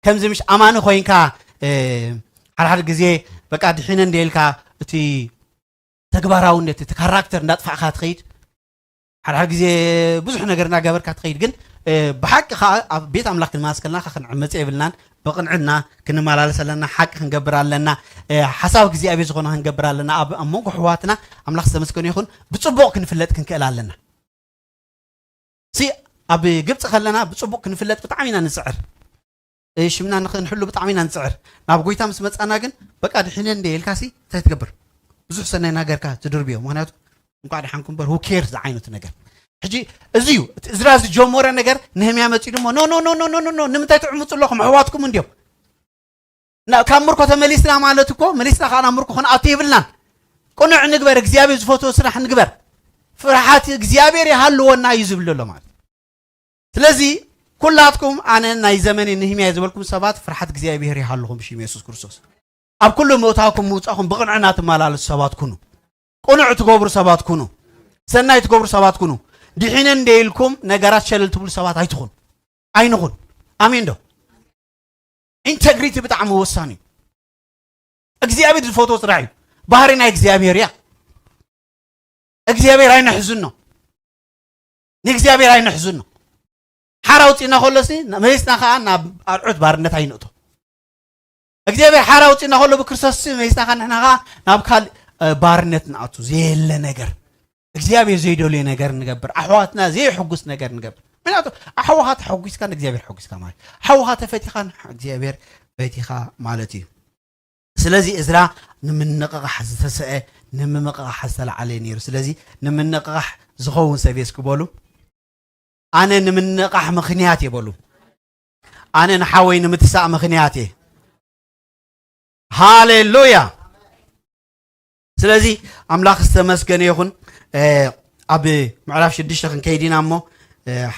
ከምዚ ምሽ ኣማኒ ኮይንካ ሓድሓደ ግዜ በቃ ድሒነ እንደ ኢልካ እቲ ተግባራውነት እቲ ካራክተር እንዳጥፋዕካ ትኸይድ። ሓድሓደ ግዜ ብዙሕ ነገር እናገበርካ ትኸይድ። ግን ብሓቂ ከዓ ኣብ ቤት ኣምላኽ ክንመላለስ ከለና ክንዕመፅ የብልናን። ብቕንዕና ክንመላለስ ኣለና። ሓቂ ክንገብር ኣለና። ሓሳብ እግዚኣብሔር ዝኾነ ክንገብር ኣለና። ኣብ ኣብ መንጎ ኣሕዋትና ኣምላኽ ዝተመስገነ ይኹን ብፅቡቕ ክንፍለጥ ክንክእል ኣለና። ሲ ኣብ ግብፂ ከለና ብፅቡቅ ክንፍለጥ ብጣዕሚ ኢና ንፅዕር። ሽምና ንክንሕሉ ብጣዕሚ ኢና ንፅዕር። ናብ ጎይታ ምስ መፃና ግን በቃ ድሒነ እንደ ኢልካ ሲ እንታይ ትገብር? ብዙሕ ሰናይ ናገርካ ትድርብዮ። ምክንያቱ እንኳዕ ድሓንኩም በር ሁኬር ዝዓይነቱ ነገር። ሕጂ እዚ እዩ እቲ እዝራ ዝጀመረ ነገር። ነህምያ መፂኡ ድማ ኖ ኖ ኖ ኖ ኖ ኖ ንምንታይ ትዕምፁ ኣለኹም? ኣሕዋትኩም እንዲዮም። ካብ ምርኮ ተመሊስና ማለት እኮ መሊስና ከዓ ናብ ምርኮ ክንኣቱ የብልናን። ቅኑዕ ንግበር፣ እግዚኣብሔር ዝፈትዎ ስራሕ ንግበር። ፍርሓት እግዚኣብሔር ይሃልወና እዩ ዝብል ዘሎ ማለት። ስለዚ ኩላትኩም ኣነ ናይ ዘመን ንህምያ ዝበልኩም ሰባት ፍርሓት እግዚኣብሔር ይሃልኹም ብሽም የሱስ ክርስቶስ። ኣብ ኩሉ ምእታውኩም ምውፃእኩም ብቕንዕና ትመላለሱ ሰባት ኩኑ። ቅኑዕ ትገብሩ ሰባት ኩኑ። ሰናይ ትገብሩ ሰባት ኩኑ። ድሒነ እንደ ኢልኩም ነገራት ሸለል ትብሉ ሰባት ኣይትኹኑ። ኣይንኹን። ኣሜን ዶ? ኢንተግሪቲ ብጣዕሚ ወሳኒ እዩ። እግዚኣብሔር ዝፈትዎ ስራሕ እዩ። ባህሪ ናይ እግዚኣብሔር እያ። እግዚኣብሔር ኣይነሕዝኖ። ንእግዚኣብሔር ኣይነሕዝኖ። ሓራ ውፅእና ከሎሲ መሊስና ከዓ ናብ ኣርዑት ባርነት ኣይንእቶ። እግዚኣብሔር ሓራ ውፅእና ከሎ ብክርስቶስ መሊስና ከዓ ንሕና ከዓ ናብ ካልእ ባርነት ንኣቱ ዘየለ ነገር እግዚኣብሔር ዘይደልዮ ነገር ንገብር ኣሕዋትና ዘየሕጉስ ነገር ንገብር ምክንያቱ ኣሕዋኻ ተሐጒስካ ንእግዚኣብሔር ሐጒስካ ማለት ኣሕዋኻ ተፈቲኻ እግዚኣብሔር ፈቲኻ ማለት እዩ ስለዚ እዝራ ንምንቕቓሕ ዝተሰአ ንምምቕቓሕ ዝተለዓለ ነይሩ ስለዚ ንምንቕቓሕ ዝኸውን ሰብ የስክበሉ ኣነ ንምንቕቓሕ ምኽንያት የበሉ ኣነ ንሓወይ ንምትሳእ ምኽንያት እየ ሃሌሉያ ስለዚ ኣምላኽ ዝተመስገነ ይኹን ኣብ ምዕራፍ ሽዱሽተ ክንከይድ ኢና እሞ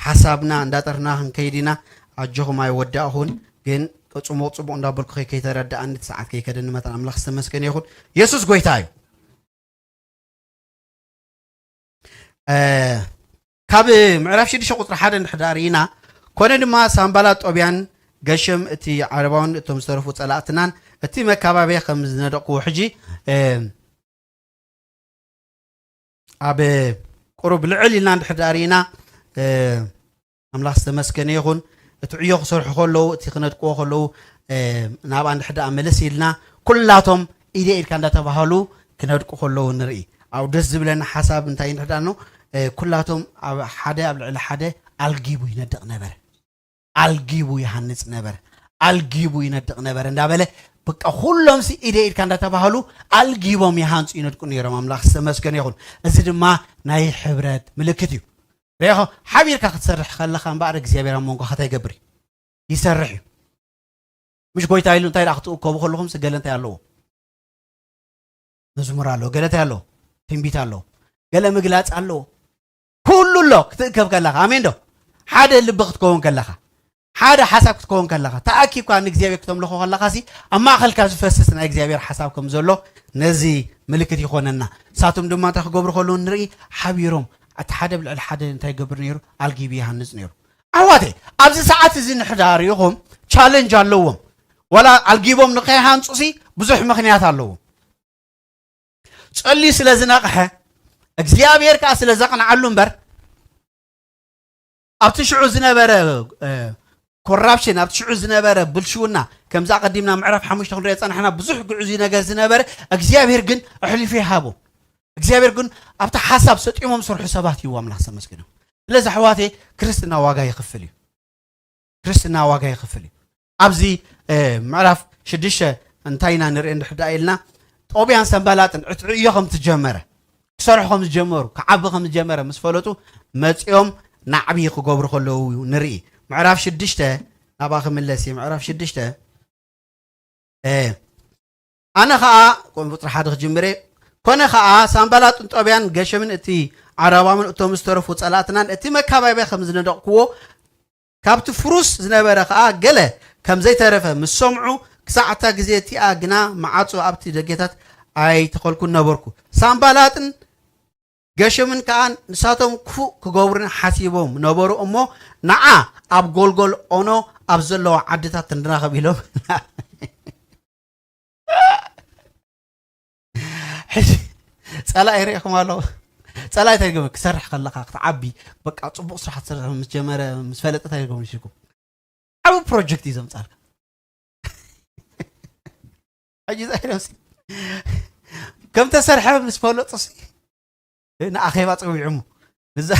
ሓሳብና እንዳጠርና ክንከይድ ኢና ኣጆኹም ኣይወዳእኹን ግን ጽሙቕ ጽቡቕ እንዳበልኩ ከይተረዳእኒ ሰዓት ከይከደኒ መጠን ኣምላኽ ዝተመስገነ ይኹን የሱስ ጎይታ እዩ ካብ ምዕራፍ ሽዱሽተ ቁፅሪ ሓደ እንድሕር ርኢና ኮነ ድማ ሳምባላ ጦብያን ገሸም እቲ ዓረባውን እቶም ዝተረፉ ፀላእትናን እቲ መካባብያ ከም ዝነደቕዎ ሕጂ ኣብ ቁሩብ ልዕል ኢልና እንድሕር ርኢና ኣምላኽ ዝተመስገነ ይኹን እቲ ዕዮ ክሰርሑ ከለዉ እቲ ክነድቅዎ ከለዉ ናብኣ እንድሕር ደኣ መለስ ኢልና ኩላቶም ኢደ ኢድካ እንዳተባሃሉ ክነድቁ ከለዉ ንርኢ ኣብ ደስ ዝብለና ሓሳብ እንታይ ንሕዳኖ ኩላቶም ኣብ ሓደ ኣብ ልዕሊ ሓደ ኣልጊቡ ይነድቕ ነበረ ኣልጊቡ ይሃንጽ ነበረ ኣልጊቡ ይነድቕ ነበረ እንዳበለ በቃ ኩሎም ሲ ኢደ ኢድካ እንዳተባሃሉ ኣልጊቦም ይሃንጹ ይነድቁ ነይሮም ኣምላኽ ዝተመስገነ ይኹን እዚ ድማ ናይ ሕብረት ምልክት እዩ ሪኢኻ ሓቢርካ ክትሰርሕ ከለኻ እምበኣር እግዚኣብሔር ኣብ መንጎኻ እንታይ ይገብር እዩ ይሰርሕ እዩ ምሽ ጎይታ ኢሉ እንታይ ደኣ ክትእከቡ ከለኹም ገለ እንታይ ኣለዎ መዝሙር ኣለዎ ገለ እንታይ ኣለዎ ትንቢት ኣለዎ ገለ ምግላፅ ኣለዎ ኩሉ ኣሎ ክትእከብ ከለኻ ኣሜን ዶ ሓደ ልቢ ክትከውን ከለኻ ሓደ ሓሳብ ክትከውን ከለኻ ተኣኪብካ ንእግዚኣብሔር ክተምልኾ ከለኻ ሲ ኣብ ማእኸልካ ዝፈስስ ናይ እግዚኣብሔር ሓሳብ ከም ዘሎ ነዚ ምልክት ይኾነና ንሳቶም ድማ እንታይ ክገብሩ ከለዉ ንርኢ ሓቢሮም እቲ ሓደ ብልዕሊ ሓደ እንታይ ይገብር ነይሩ ኣልጊቢ ይሃንፅ ነይሩ ኣሕዋተይ ኣብዚ ሰዓት እዚ ንሕዳር ኢኹም ቻለንጅ ኣለዎም ዋላ ኣልጊቦም ንኸይሃንፁ ሲ ብዙሕ ምኽንያት ኣለዎም ጸልዩ ስለ ዝነቕሐ እግዚኣብሔር ከዓ ስለ ዘቕንዓሉ እምበር ኣብቲ ሽዑ ዝነበረ ኮራፕሽን ኣብቲ ሽዑ ዝነበረ ብልሽውና ከምዚ ኣቐዲምና ምዕራፍ ሓሙሽተ ክንሪኦ ጸናሕና ብዙሕ ግዕዙ ነገር ዝነበረ እግዚኣብሔር ግን ኣሕሊፉ ይሃቦ እግዚኣብሔር ግን ኣብቲ ሓሳብ ሰጢሞም ዝሰርሑ ሰባት እዩ ኣምላኽ ዘመስግኖም ስለዚ ኣሕዋተይ ክርስትና ዋጋ ይኽፍል እዩ ክርስትና ዋጋ ይኽፍል እዩ ኣብዚ ምዕራፍ ሽዱሽተ እንታይ ኢና ንርኢ እንድሕር ደኣ ኢልና ጦብያን ሰንባላጥን ዕትዕዮ ከም ትጀመረ ክሰርሑ ከም ዝጀመሩ ክዓቢ ከም ዝጀመረ ምስ ፈለጡ መፂኦም ናዕቢ ክገብሩ ከለዉ ንርኢ ምዕራፍ ሽዱሽተ ናብኣ ክምለስ እዩ ምዕራፍ ሽዱሽተ ኣነ ኸዓ ቁፅሪ ሓደ ክጅምረ ኮነ ኸዓ ሳምባላጥን ጦብያን ገሸምን እቲ ዓረባምን እቶም ዝተረፉ ጸላእትናን እቲ መካባብያ ከም ዝነደቕክዎ ካብቲ ፍሩስ ዝነበረ ኸዓ ገለ ከም ዘይተረፈ ምስ ሰምዑ ክሳዕ እታ ግዜ እቲኣ ግና መዓጹ ኣብቲ ደገታት ኣይተኸልኩን ነበርኩ። ሳምባላጥን ገሸምን ከኣ ንሳቶም ክፉእ ክገብሩኒ ሓሲቦም ነበሩ እሞ፣ ንዓ ኣብ ጎልጎል ኦኖ ኣብ ዘለዋ ዓድታት ንራኸብ ኢሎም። ሕጂ ጸላኢ ርኢኹም ኣለኹ። ጸላኢ እንታይ ገበ ክሰርሕ ከለኻ ክትዓቢ በቃ ጽቡቕ ስራሕ ትሰርሕ ምስ ጀመረ ምስ ፈለጠ እንታይ ገበ ይሽኩም ዓቢ ፕሮጀክት እዩ ዘምጻልካ። ሕጂ እንታይ ኢሎም ሲ ከም ተሰርሐ ምስ ፈለጡ ሲ ንኣኼባ ጸዊዖሞ እዛ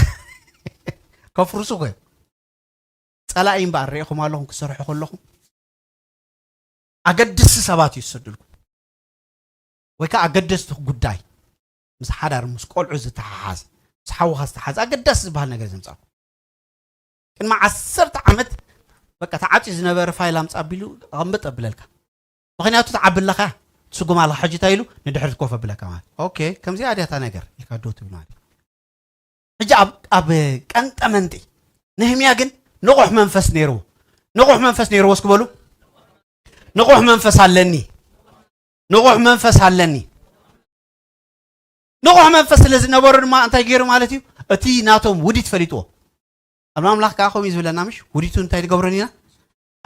ከፍርሱ ኮ ጸላኢ እምበኣር ርኢኹም ኣለኹም ክሰርሑ ከለኹም ኣገድስቲ ሰባት እዩ ዝሰድልኩም ወይ ከዓ ኣገደስቲ ጉዳይ ምስ ሓዳር ምስ ቆልዑ ዝተሓሓዝ ምስ ሓውኻ ዝተሓዝ ኣገዳሲ ዝበሃል ነገር ዘምፃኩም ቅድሚ ዓሰርተ ዓመት በቃ ተዓፅዩ ዝነበረ ፋይል ኣምፃ ኣቢሉ ኣቕምጥ ኣብለልካ ምኽንያቱ ትዓብለኻ ትስጉም ኣለኻ ሕጂ እንታይ ኢሉ ንድሕሪት ኮፍ ኣብለካ ማለት ኦኬ ከምዚኣ ድያ እታ ነገር ኢልካ ዶ ትብል ማለት ሕጂ ኣብ ኣብ ቀንጠመንጢ ነህምያ ግን ንቑሕ መንፈስ ነይርዎ ንቑሕ መንፈስ ነይርዎ እስኪ በሉ ንቑሕ መንፈስ ኣለኒ ንቑሕ መንፈስ ኣለኒ ንቑሕ መንፈስ ስለ ዝነበሮ ድማ እንታይ ገይሩ ማለት እዩ እቲ ናቶም ውዲት ፈሊጥዎ ኣብ ኣምላኽ ከዓ ከምኡ እዩ ዝብለና ምሽ ውዲቱ እንታይ ትገብረን ኢና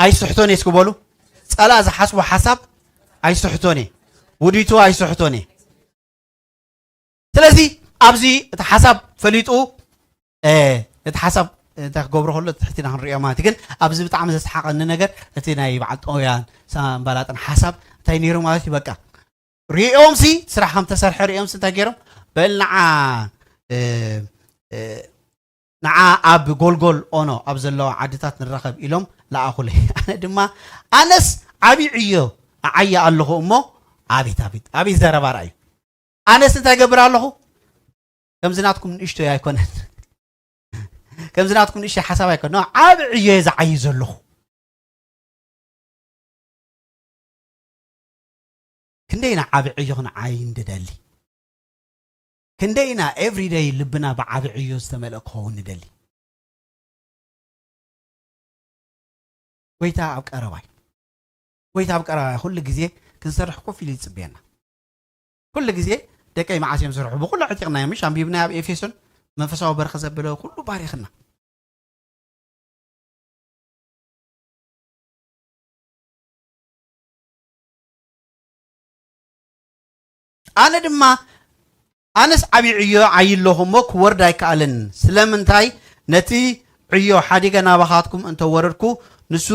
ኣይስሕቶን እየ እስኪ በሉ ጸላእ ዝሓስቦ ሓሳብ ኣይስሕቶን እየ ውዲቱ ኣይስሕቶን እየ ስለዚ ኣብዚ እቲ ሓሳብ ፈሊጡ እቲ ሓሳብ እንታይ ክገብሮ ከሎ ትሕቲና ክንሪኦ ማለት ግን ኣብዚ ብጣዕሚ ዘስሓቀኒ ነገር እቲ ናይ በዓል ጠውያን ሳምባላጥን ሓሳብ እንታይ ነይሩ ማለት እዩ በቃ ሪኦም ሲ ስራሕ ከም ተሰርሐ ሪኦም ሲ እንታይ ገይሮም? በል ንዓ እ፣ እ፣ ንዓ ኣብ ጎልጎል ኦኖ ኣብ ዘለዋ ዓድታት ንራኸብ ኢሎም ለኣኹለይ። ኣነ ድማ ኣነስ ዓቢ ዕዮ ኣዓየ ኣለኹ እሞ፣ ኣቤት ኣቤት ኣቤት ዘረባ ርኣዩ። ኣነስ እንታይ ገብር ኣለኹ? ከምዚ ናትኩም ንእሽቶይ ኣይኮነን። ከምዚ ናትኩም ንእሽቶይ ሓሳብ ኣይኮነን። ዓቢ ዕዮ እየ ዝዓይ ዘለኹ። ክንደይና ዓቢ ዕዮ ክንዓይ ንደሊ? ክንደይና ኤቭሪደይ ልብና ብዓቢ ዕዮ ዝተመልአ ክኸውን ንደሊ? ጎይታ ኣብ ቀረባይ፣ ጎይታ ኣብ ቀረባይ ኩሉ ግዜ ክንሰርሕ ኮፍ ኢሉ ይጽበየና። ኩሉ ግዜ ደቀይ መዓስ እዮም ዝሰርሑ? ብኩሉ ዕጢቕናዮም፣ ምሽ ኣንቢብናዮ ኣብ ኤፌሶን መንፈሳዊ በረኸት ዘበለ ኩሉ ባሪኽና። ኣነ ድማ ኣነስ ዓቢ ዕዮ ዓይለኹ እሞ ክወርድ ኣይከኣልን። ስለምንታይ? ነቲ ዕዮ ሓዲገ ናባኻትኩም እንተወረድኩ ንሱ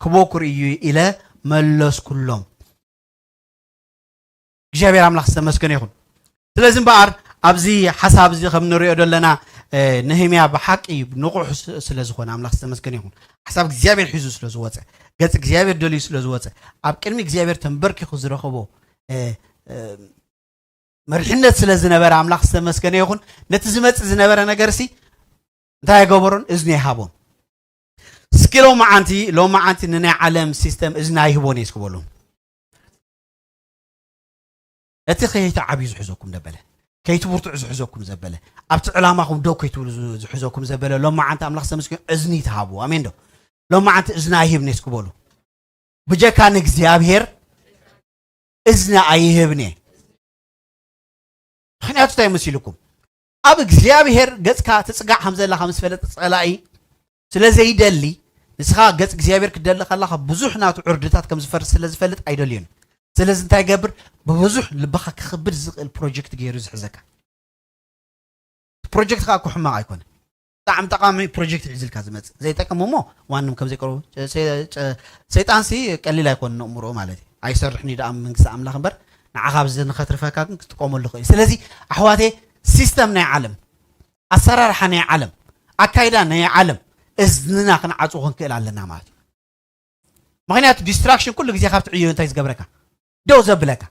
ክበኩር እዩ ኢለ መለስኩሎም። እግዚኣብሔር ኣምላኽ ዝተመስገነ ይኹን። ስለዚ እምበኣር ኣብዚ ሓሳብ እዚ ከም ንሪኦ ዘለና ነህምያ ብሓቂ ንቑሕ ስለ ዝኾነ ኣምላኽ ዝተመስገነ ይኹን። ሓሳብ እግዚኣብሔር ሒዙ ስለ ዝወፀ፣ ገጽ እግዚኣብሔር ደልዩ ስለ ዝወፀ፣ ኣብ ቅድሚ እግዚኣብሔር ተንበርኪኹ ዝረኸቦ መርሕነት ስለ ዝነበረ ኣምላኽ ዝተመስገነ ይኹን። ነቲ ዝመጽእ ዝነበረ ነገር ሲ እንታይ ኣይገበሮን? እዝኒ ኣይሃቦን። እስኪ ሎመዓንቲ ሎመዓንቲ ንናይ ዓለም ሲስተም እዝኒ ኣይህቦን እየ እስኪ በሉ። እቲ ከይትዓብዩ ዝሕዘኩም ዘበለ፣ ከይትብርትዑ ዝሕዘኩም ዘበለ፣ ኣብቲ ዕላማኹም ደው ከይትብሉ ዝሕዘኩም ዘበለ ሎመዓንቲ ኣምላኽ ዝተመስገነ እዝኒ ይትሃቡ። ኣሜን ዶ? ሎመዓንቲ እዝኒ ኣይህብን እየ እስኪ በሉ። ብጀካ ንእግዚኣብሔር እዝኒ ኣይህብን እየ። ምኽንያቱ እንታይ መሲልኩም? ኣብ እግዚኣብሔር ገጽካ ትጽጋዕ ከም ዘለኻ ምስ ፈለጠ ጸላኢ ስለ ዘይደሊ፣ ንስኻ ገጽ እግዚኣብሔር ክትደሊ ከለኻ ብዙሕ ናቱ ዕርድታት ከም ዝፈርስ ስለ ዝፈልጥ ኣይደልዮን። ስለዚ እንታይ ይገብር? ብብዙሕ ልብኻ ክኽብድ ዝኽእል ፕሮጀክት ገይሩ ዝሕዘካ። ፕሮጀክት ከዓ እኮ ሕማቕ ኣይኮነ። ብጣዕሚ ጠቓሚ ፕሮጀክት ሒዝልካ ዝመጽእ ዘይጠቅም እሞ ዋንም ከም ዘይቀርቡ ሰይጣን ሲ ቀሊል ኣይኮነ ነእምሮ ማለት እዩ። ኣይሰርሕን እዩ ደኣ መንግስቲ ኣምላኽ እምበር ንዓኻ ኣብዚ ንኸትርፈካ ግን ክትጥቀመሉ ክእል። ስለዚ ኣሕዋቴ ሲስተም ናይ ዓለም ኣሰራርሓ ናይ ዓለም ኣካይዳ ናይ ዓለም እዝንና ክንዓጹ ክንክእል ኣለና ማለት እዩ። ምኽንያቱ ዲስትራክሽን ኩሉ ግዜ ካብቲ ዕዮ እንታይ ዝገብረካ ደው ዘብለካ።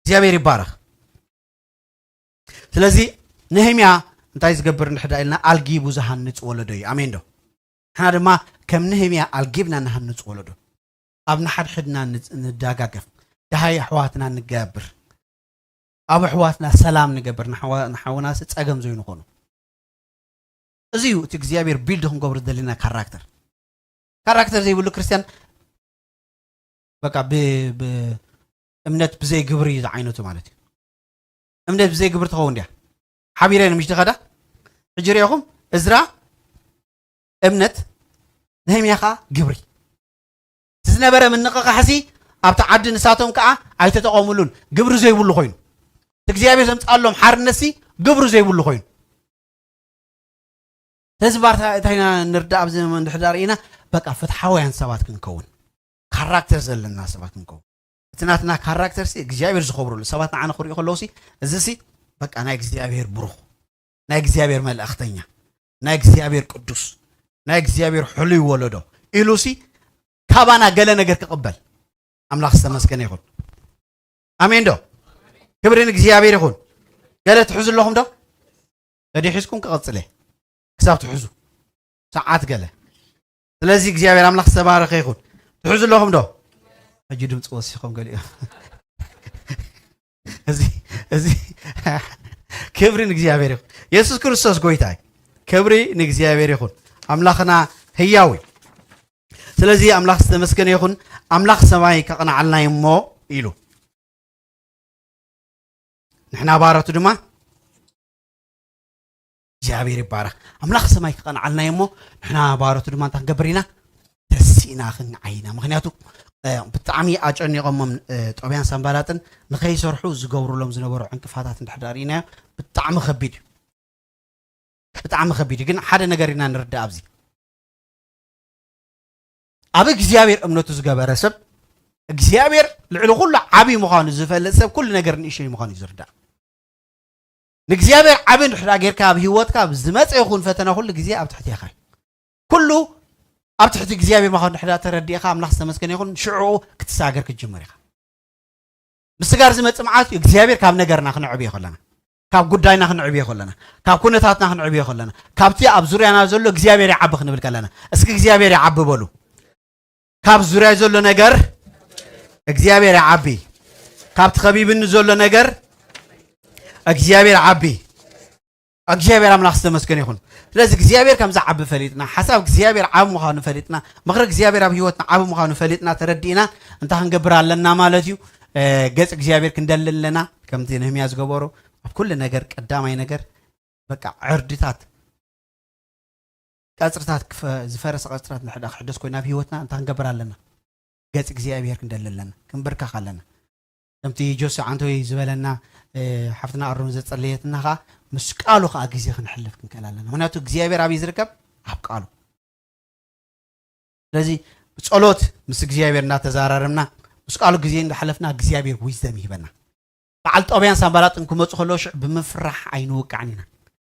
እግዚኣብሔር ይባረኽ። ስለዚ ነህምያ እንታይ ዝገብር እንድሕዳ ኢልና ኣልጊቡ ዝሃንጽ ወለዶ እዩ። ኣሜን ዶ? ንሕና ድማ ከም ነህምያ ኣልጊብና ንሃንጽ ወለዶ ኣብ ንሓድሕድና ንዳጋገፍ ደሃይ ኣሕዋትና ንገብር ኣብ ኣሕዋትና ሰላም ንገብር ንሓውናሲ ጸገም ዘይንኾኑ። እዚ እዩ እቲ እግዚኣብሔር ቢልድ ክንገብሩ ዘለና ካራክተር። ካራክተር ዘይብሉ ክርስትያን በቃ እምነት ብዘይ ግብሪ ዝዓይነቱ ማለት እዩ። እምነት ብዘይ ግብሪ ትኸውን ድያ? ሓቢረ ምሽ ትኸዳ ሕጂ ሪኢኹም እዝራ እምነት ነህምያ ኸዓ ግብሪ እቲ ዝነበረ ምንቕቓሕሲ ኣብቲ ዓዲ ንሳቶም ከዓ ኣይተጠቐሙሉን። ግብሪ ዘይብሉ ኮይኑ እቲ እግዚኣብሔር ዘምፅኣሎም ሓርነትሲ ግብሪ ዘይብሉ ኮይኑ ስለዚ ባርታ እንታይ ኢና ንርዳእ ኣብዚ እንድሕር ርኢና በቃ ፍትሓውያን ሰባት ክንከውን ካራክተር ዘለና ሰባት ክንከውን እቲ ናትና ካራክተር ሲ እግዚኣብሔር ዝኸብረሉ ሰባት ንዓና ክሪኡ ከለዉ ሲ እዚ ሲ በቃ ናይ እግዚኣብሔር ብሩኽ ናይ እግዚኣብሔር መልእኽተኛ ናይ እግዚኣብሔር ቅዱስ ናይ እግዚኣብሔር ሕሉይ ወለዶ ኢሉ ሲ ካባና ገለ ነገር ክቕበል ኣምላኽ ዝተመስገነ ይኹን ኣሜን ዶ ክብሪ ንእግዚኣብሔር ይኹን ገለ ትሕዙ ኣለኹም ዶ ተዲሒዝኩም ክቐጽለ ክሳብ ትሕዙ ሰዓት ገለ ስለዚ እግዚኣብሔር ኣምላኽ ዝተባረኸ ይኹን ትሕዙ ኣለኹም ዶ ሕጂ ድምፂ ወሲኾም ገሊኦም እዚ እዚ ክብሪ ንእግዚኣብሔር ይኹን የሱስ ክርስቶስ ጎይታ ክብሪ ንእግዚኣብሔር ይኹን ኣምላኽና ህያዊ ስለዚ ኣምላኽ ዝተመስገነ ይኹን ኣምላኽ ሰማይ ከቕንዓልና እሞ ኢሉ ንሕና ባሮቱ ድማ እግዚኣብሔር ይባረኽ ኣምላኽ ሰማይ ክቐንዓልና እሞ ንሕና ባሮቱ ድማ እንታይ ክንገብር ኢና ተሲእና ክንዓይና ምክንያቱ ብጣዕሚ ኣጨኒቖሞም ጦብያን ሳምባላጥን ንኸይሰርሑ ዝገብሩሎም ዝነበሩ ዕንቅፋታት እንድሕዳ ርኢናዮ ብጣዕሚ ከቢድ እዩ ብጣዕሚ ከቢድ እዩ ግን ሓደ ነገር ኢና ንርዳእ ኣብዚ ኣብ እግዚኣብሔር እምነቱ ዝገበረ ሰብ እግዚኣብሔር ልዕሊ ኩሉ ዓብዪ ምዃኑ ዝፈልጥ ሰብ ኩሉ ነገር ንእሽተይ ምዃኑ እዩ ዝርዳእ። ንእግዚኣብሔር ዓቢ እንድሕዳ ጌርካ ኣብ ህይወትካ ዝመፀ ይኹን ፈተና ኩሉ ግዜ ኣብ ትሕቲ ኢኻ። ኩሉ ኣብ ትሕቲ እግዚኣብሔር ምዃኑ እንድሕዳ ተረዲእኻ ኣምላኽ ዝተመስገነ ይኹን ሽዕኡ ክትሰጋገር ክትጅምር ኢኻ። ምስጋር ዝመጽእ መዓት እዩ እግዚኣብሔር ካብ ነገርና ክንዕብዮ ከለና ካብ ጉዳይና ክንዕብዮ ከለና ካብ ኩነታትና ክንዕብዮ ከለና ካብቲ ኣብ ዙርያና ዘሎ እግዚኣብሔር ይዓቢ ክንብል ከለና እስኪ እግዚኣብሔር ይዓቢ በሉ። ካብ ዙርያ ዘሎ ነገር እግዚኣብሔር ይዓቢ። ካብ ተኸቢብኒ ዘሎ ነገር እግዚኣብሔር ዓቢ። እግዚኣብሔር ኣምላኽ ዝተመስገነ ይኹን። ስለዚ እግዚኣብሔር ከም ዝዓቢ ፈሊጥና ሓሳብ እግዚኣብሔር ዓቢ ምዃኑ ፈሊጥና ምኽሪ እግዚኣብሔር ኣብ ህይወትና ዓቢ ምዃኑ ፈሊጥና ተረዲእና እንታይ ክንገብር ኣለና ማለት እዩ። ገጽ እግዚኣብሔር ክንደሊ ኣለና። ከምቲ ነህምያ ዝገበሮ ኣብ ኩሉ ነገር ቀዳማይ ነገር በቃ ዕርድታት ቀጽርታት ዝፈረሰ ቀጽርታት ንሕዳ ክሕደስ ኮይኑ ኣብ ህይወትና እንታይ ክንገብር ኣለና? ገጽ እግዚኣብሔር ክንደሊ ኣለና። ክንብርከኽ ኣለና። ከምቲ ጆሲ ዓንቶይ ዝበለና ሓፍትና ኣሮን ዘጸለየትና ኸዓ ምስ ቃሉ ኸዓ ግዜ ክንሕልፍ ክንክእል ኣለና። ምክንያቱ እግዚኣብሔር ኣበይ ዝርከብ? ኣብ ቃሉ። ስለዚ ብጸሎት ምስ እግዚኣብሔር እናተዛራረብና ምስ ቃሉ ግዜ እንዳሓለፍና እግዚኣብሔር ዊዝደም ይህበና። በዓል ጦብያን ሳንባላጥን ክመፁ ከለዉ ሽዕ ብምፍራሕ ኣይንውቃዕን ኢና።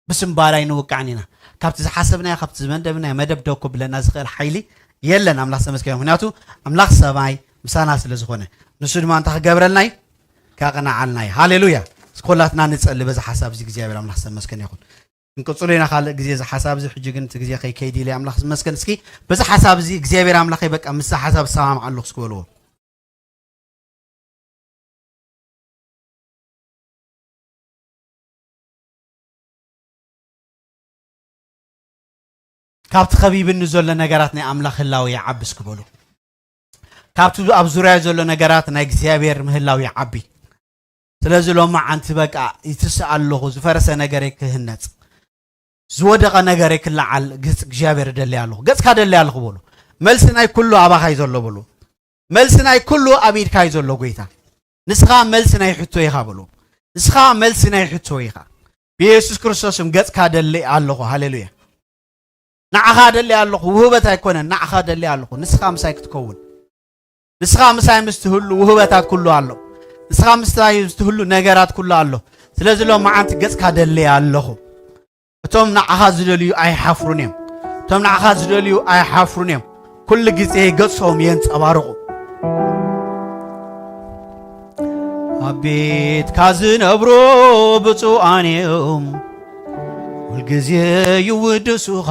ብስምባል ኣይንውቃዕን ኢና። ካብቲ ዝሓሰብናዮ ካብቲ ዝመደብናዮ መደብ ደው ክብለና ዝኽእል ሓይሊ የለን። ኣምላኽ ዝተመስገነ ይኹን። ምክንያቱ ኣምላኽ ሰማይ ምሳና ስለ ዝኾነ ንሱ ድማ እንታይ ክገብረልና እዩ? ከቕንዓልና እዩ። ሃሌሉያ። እስኪ ኩላትና ንጸሊ በዚ ሓሳብ እዚ እግዚኣብሔር ኣምላኽ ዝተመስገነ ይኹን። ክንቅጽሎ ኢና ካልእ ግዜ እዚ ሓሳብ እዚ ሕጂ ግን እቲ ግዜ ከይከይድ ኢለ ኣምላኽ ዝመስገን። እስኪ በዚ ሓሳብ እዚ እግዚኣብሔር ኣምላኸይ በቃ ምስዚ ሓሳብ እሰማምዓሉ እስኪ በልዎ። ካብቲ ከቢብኒ ዘሎ ነገራት ናይ ኣምላኽ ህላወ ይዓቢ እስኪ በሉ። ካብቲ ኣብ ዙርያ ዘሎ ነገራት ናይ እግዚኣብሔር ምህላው ይዓቢ። ስለዚ ሎማዓንቲ በቃ ይትስእ ኣለኹ፣ ዝፈረሰ ነገረይ ክህነጽ፣ ዝወደቐ ነገረይ ክለዓል ገጽ እግዚኣብሔር እደሊ ኣለኹ። ገጽካ ደሊ ኣለኹ በሉ። መልሲ ናይ ኩሉ ኣባኻ እዩ ዘሎ በሉ። መልሲ ናይ ኩሉ ኣብ ኢድካ እዩ ዘሎ ጎይታ። ንስኻ መልሲ ናይ ሕቶ ኢኻ በሉ። ንስኻ መልሲ ናይ ሕቶ ኢኻ። ብየሱስ ክርስቶስ ስም ገጽካ ደሊ ኣለኹ። ሃሌሉያ። ንዓኻ ደሊ ኣለኹ። ውህበት ኣይኮነን። ንዓኻ ደሊ ኣለኹ። ንስኻ ምሳይ ክትከውን። ንስኻ ምሳይ ምስ ትህሉ ውህበታት ኩሉ ኣሎ። ንስኻ ምሳይ ምስ ትህሉ ነገራት ኩሉ ኣሎ። ስለዚ ሎማዓንቲ ገጽካ ደሊ ኣለኹ። እቶም ንዓኻ ዝደልዩ ኣይሓፍሩን እዮም። እቶም ንዓኻ ዝደልዩ ኣይሓፍሩን እዮም። ኩሉ ግዜ ገጾም የንጸባርቑ። ኣብ ቤትካ ዝነብሩ ብፁዓን እዮም፣ ኩልግዜ ይውድሱኻ።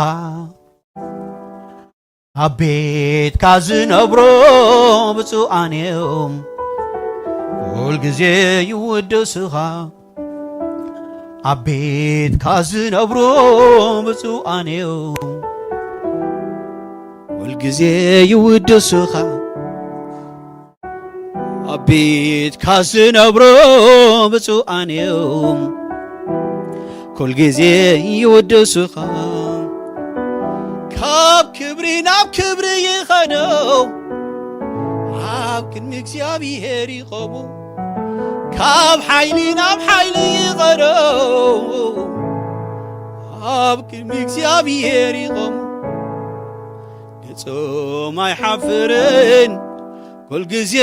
ኣብ ቤትካ ዝነብሩ ብፁዓን እዮም፣ ኩልግዜ ይውድሱኻ። ኣብ ቤትካ ዝነብሩ ብፁዓን እዮም፣ ኩልግዜ ይውድሱኻ። ኣብ ቤትካ ዝነብሩ ብፁዓን እዮም፣ ኩልግዜ ይውድሱኻ። ካብ ክብሪ ናብ ክብሪ ይኸደው፣ ኣብ ቅድሚ እግዚኣብሔር ይቐቡ። ካብ ሓይሊ ናብ ሓይሊ ይኸደው፣ ኣብ ቅድሚ እግዚኣብሔር ይቐቡ። ገጾም ኣይሓፍርን፣ ኩልግዜ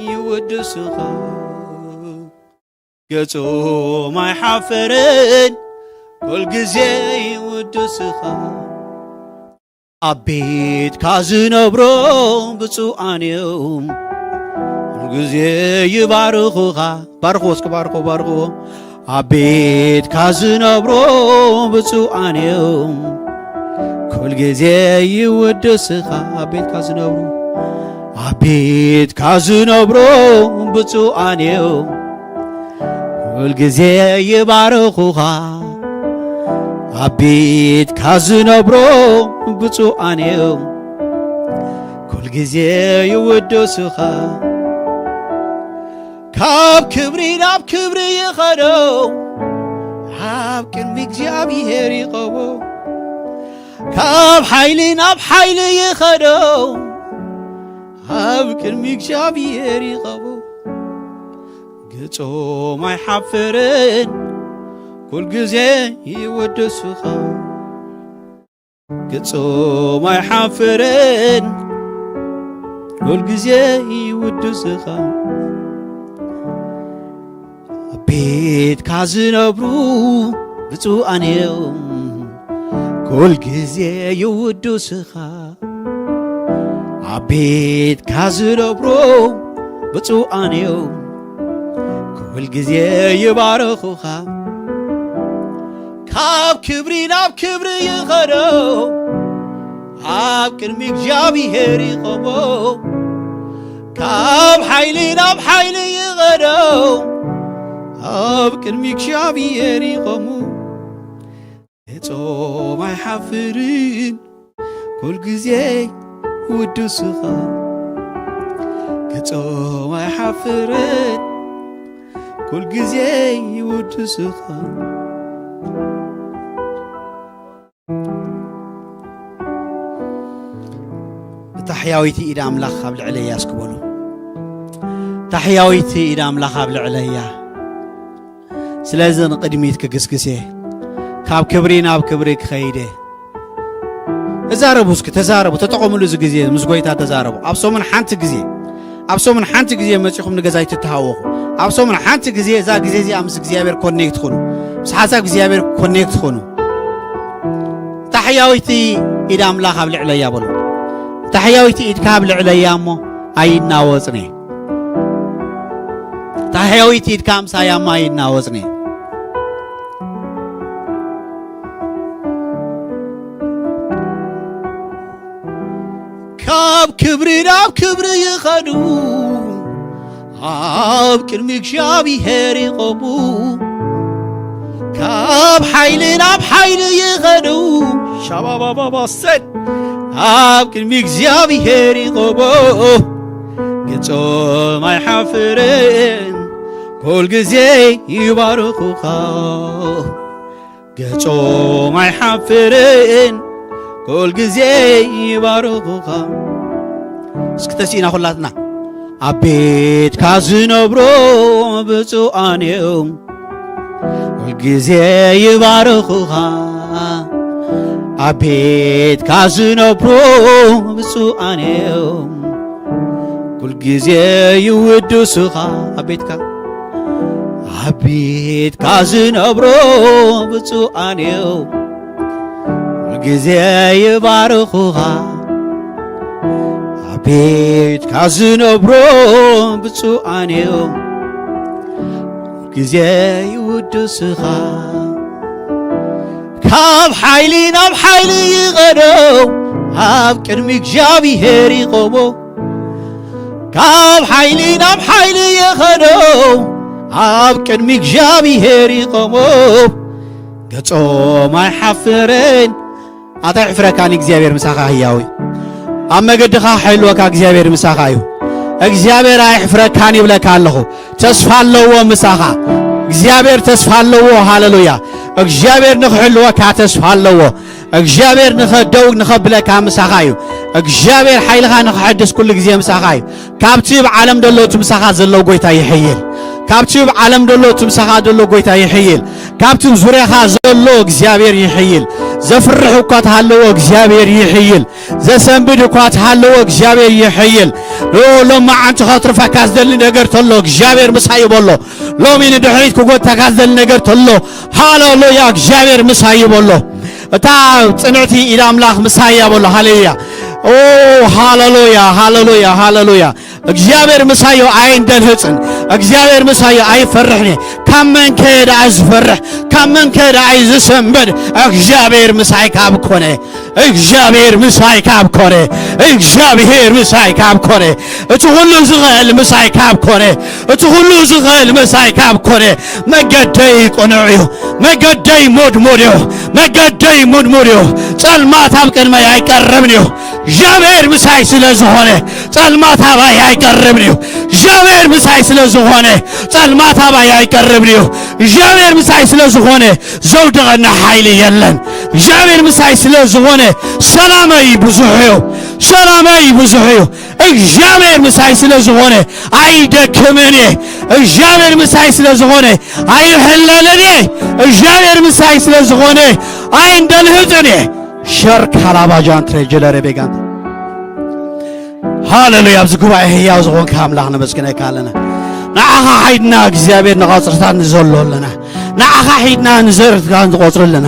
ይውድሱኻ። ገጾም ኣይሓፍርን፣ ኩልግዜ ይውድሱኻ። ኣብ ቤትካ ዝነብሩ ብፁዓን እዮም፣ ኩልግዜ ይባርኹኻ። ባርኽዎ እስኪ፣ ባርኽዎ፣ ባርኽዎ። ኣብ ቤትካ ዝነብሩ ብፁዓን እዮም፣ ኩልግዜ ይውድስኻ። ኣብ ቤትካ ዝነብሩ፣ ኣብ ቤትካ ዝነብሩ ብፁዓን እዮም፣ ኩልግዜ ይባርኹኻ። ኣብ ቤትካ ዝነብሩ ብፁዓን እዮም፣ ኩልግዜ ይውድሱኻ። ካብ ክብሪ ናብ ክብሪ ይኸደው፣ ኣብ ቅድሚ እግዚኣብሔር ይቐቦ። ካብ ሓይሊ ናብ ሓይሊ ይኸደው፣ ኣብ ቅድሚ እግዚኣብሔር ይቐቦ። ገጾም ኣይሓፍርን፣ ኩልግዜ ይውድሱኻ። ገጾም ኣይሓፍርን፣ ኩል ግዜ ይውድስኻ። ኣብ ቤትካ ዝነብሩ ብፁዓን እዮም፣ ኩል ግዜ ይውድስኻ። ኣብ ቤትካ ዝነብሩ ብፁዓን እዮም፣ ኩል ግዜ ይባርኹኻ። ካብ ክብሪ ናብ ክብሪ ይኸዶ፣ ኣብ ቅድሚ እግዚኣብሔር ይቆሞ። ካብ ሓይሊ ናብ ሓይሊ ይኸዶ፣ ኣብ ቅድሚ እግዚኣብሔር ይቆሙ። ገጾም ኣይሓፍርን፣ ኩል ግዜ ይውድስኻ። ገጾም ኣይሓፍርን፣ ኩል ግዜ ይውድስኻ። እታ ሕያወይቲ ኢድ ኣምላኽ ኣብ ልዕለያ እስኪ በሉ። እታ ሕያወይቲ ኢድ ኣምላኽ ኣብ ልዕለያ። ስለዚ ንቕድሚት ክግስግስ እየ። ካብ ክብሪ ናብ ክብሪ ክኸይድ እየ። ተዛረቡ እስኪ፣ ተዛረቡ፣ ተጠቐሙሉ እዚ ግዜ፣ ምስ ጎይታ ተዛረቡ። ኣብ ሰሙን ሓንቲ ግዜ፣ ኣብ ሰሙን ሓንቲ ግዜ መጺኹም ንገዛይ ትተሃወኹ። ኣብ ሰሙን ሓንቲ ግዜ እዛ ግዜ እዚኣ ምስ እግዚኣብሔር ኮኔክት ኩኑ። ምስ ሓሳብ እግዚኣብሔር ኮኔክት ኩኑ። እታ ሕያወይቲ ኢድ ኣምላኽ ኣብ ልዕለያ በሉ። እታ ሕያወይቲ ኢድካ ኣብ ልዕለያ እሞ ኣይናወጽን እየ። እታ ሕያወይቲ ኢድካ ምሳያ እሞ ኣይናወጽን እየ። ካብ ክብሪ ናብ ክብሪ ይኸዱ፣ ኣብ ቅድሚ እግዚኣብሔር ይቆሙ። ካብ ሓይሊ ናብ ሓይሊ ይኸዱ፣ ሻባባባባሰን ኣብ ቅድሚ እግዚኣብሔር ይቆሙ። ገጾም ኣይሓፍርን፣ ኩል ግዜ ይባርኹኻ። ገጾም ኣይሓፍርን፣ ኩል ግዜ ይባርኹኻ። እስኪ ተሲእና ኩላትና። ኣብ ቤትካ ዝነብሩ ብፁዓን እዮም፣ ኩል ግዜ ይባርኹኻ። ኣብ ቤትካ ዝነብሩ ብፁዓን እዮም፣ ኩል ግዜ ይውድሱኻ። ኣብ ቤትካ ኣብ ቤትካ ዝነብሩ ብፁዓን እዮም፣ ኩል ግዜ ይባርኹኻ። ኣብ ቤትካ ዝነብሩ ብፁዓን እዮም፣ ኩል ግዜ ይውድሱኻ። ካብ ሓይሊ ናብ ሓይሊ ይኸዱ፣ ኣብ ቅድሚ እግዚኣብሔር ይቆሙ። ካብ ሓይሊ ናብ ሓይሊ ይኸዱ፣ ኣብ ቅድሚ እግዚኣብሔር ይቆሙ። ገጾም ኣይሓፍርን። ኣታ ይሕፍረካን እግዚኣብሔር ምሳኻ ህያው እዩ። ኣብ መገድኻ ክሕልወካ እግዚኣብሔር ምሳኻ እዩ። እግዚኣብሔር ኣይሕፍረካን ይብለካ ኣለኹ። ተስፋ ኣለዎ ምሳኻ። እግዚኣብሔር ተስፋ ኣለዎ። ሃሌሉያ። እግዚኣብሔር ንኽሕልወካ ተስፋ ኣለዎ። እግዚኣብሔር ንኸደው ንኸብለካ ምሳኻ እዩ። እግዚኣብሔር ሓይልኻ ንኽሐድስ ኩሉ ግዜ ምሳኻ እዩ። ካብቲ ኣብ ዓለም ደሎ እቲ ምሳኻ ዘሎ ጎይታ ይሕይል። ካብቲ ኣብ ዓለም ደሎ እቲ ምሳኻ ደሎ ጎይታ ይሕይል። ካብቲ ኣብ ዙርያኻ ዘሎ እግዚኣብሔር ይሕይል። ዘፍርሕ እኳ ተሃለዎ እግዚኣብሔር ይሕይል። ዘሰንብድ እኳ ተሃለዎ እግዚኣብሔር ይሕይል። ሎ-፣ ሎማዓንቲ ኸትርፈካ ዝደሊ ነገር ተሎ እግዚኣብሔር ምሳይ እዩ በሎ። ሎሚ ንድሕሪት ክጎተካ ዝደሊ ነገር ተሎ፣ ሃሌሉያ፣ እግዚኣብሔር ምሳይ እዩ በሎ። እታ ጽንዕቲ ኢድ ኣምላኽ ምሳይ እያ በሎ። ሃሌሉያ። ኦ፣ ሃሌሉያ፣ ሃሌሉያ፣ ሃሌሉያ። እግዚኣብሔር ምሳዮ ኣይንደንህጽን። እግዚኣብሔር ምሳዮ ኣይፈርሕን እየ። ካብ መን ከ ደኣ ዝፈርሕ? ካብ መን ከ ደኣ እዩ ዝሰንበድ? እግዚኣብሔር ምሳይ ካብ ኮነ፣ እግዚኣብሔር ምሳይ ካብ ኮነ፣ እግዚኣብሔር ምሳይ ካብ ኮነ፣ እቲ ኩሉ ዝኽእል ምሳይ ካብ ኮነ፣ እቲ ኩሉ ዝኽእል ምሳይ ካብ ኮነ፣ መገደይ ቅኑዕ እዩ፣ መገደይ ሞድሞድ እዩ፣ መገደይ ሞድሞድ እዩ። ጸልማት ኣብ ቅድመይ ኣይቀርብን እዩ። እግዚኣብሔር ምሳይ ስለ ዝኾነ፣ ጸልማት ኣባይ ኣይቀርብን እዩ። እግዚኣብሔር ምሳይ ስለ ዝኾነ፣ ጸልማት ኣባይ ኣይቀርብን እዩ። እግዚኣብሔር ምሳይ ስለ ዝኾነ፣ ዘውድቐና ሓይሊ የለን። እግዚኣብሔር ምሳይ ስለ ዝኾነ፣ ሰላመይ ብዙሕ እዩ፣ ሰላመይ ብዙሕ እዩ። እግዚኣብሔር ምሳይ ስለ ዝኾነ፣ ኣይደክምን እየ። እግዚኣብሔር ምሳይ ስለ ዝኾነ፣ ኣይሕለልን እየ። እግዚኣብሔር ምሳይ ስለ ዝኾነ፣ ኣይንደንህጽን እየ። ሸር ካላባጃን ትሬጀለረ ቤጋን። ሃሌሉያ። ኣብዚ ጉባኤ ህያው ዝኾንካ ኣምላኽ ነመስግነካ ኣለና። ንዓኻ ሓይድና እግዚኣብሔር ንቐጽርታት ንዘሎ ኣለና። ንዓኻ ሒድና ንዘርትካ ንቆጽር ኣለና።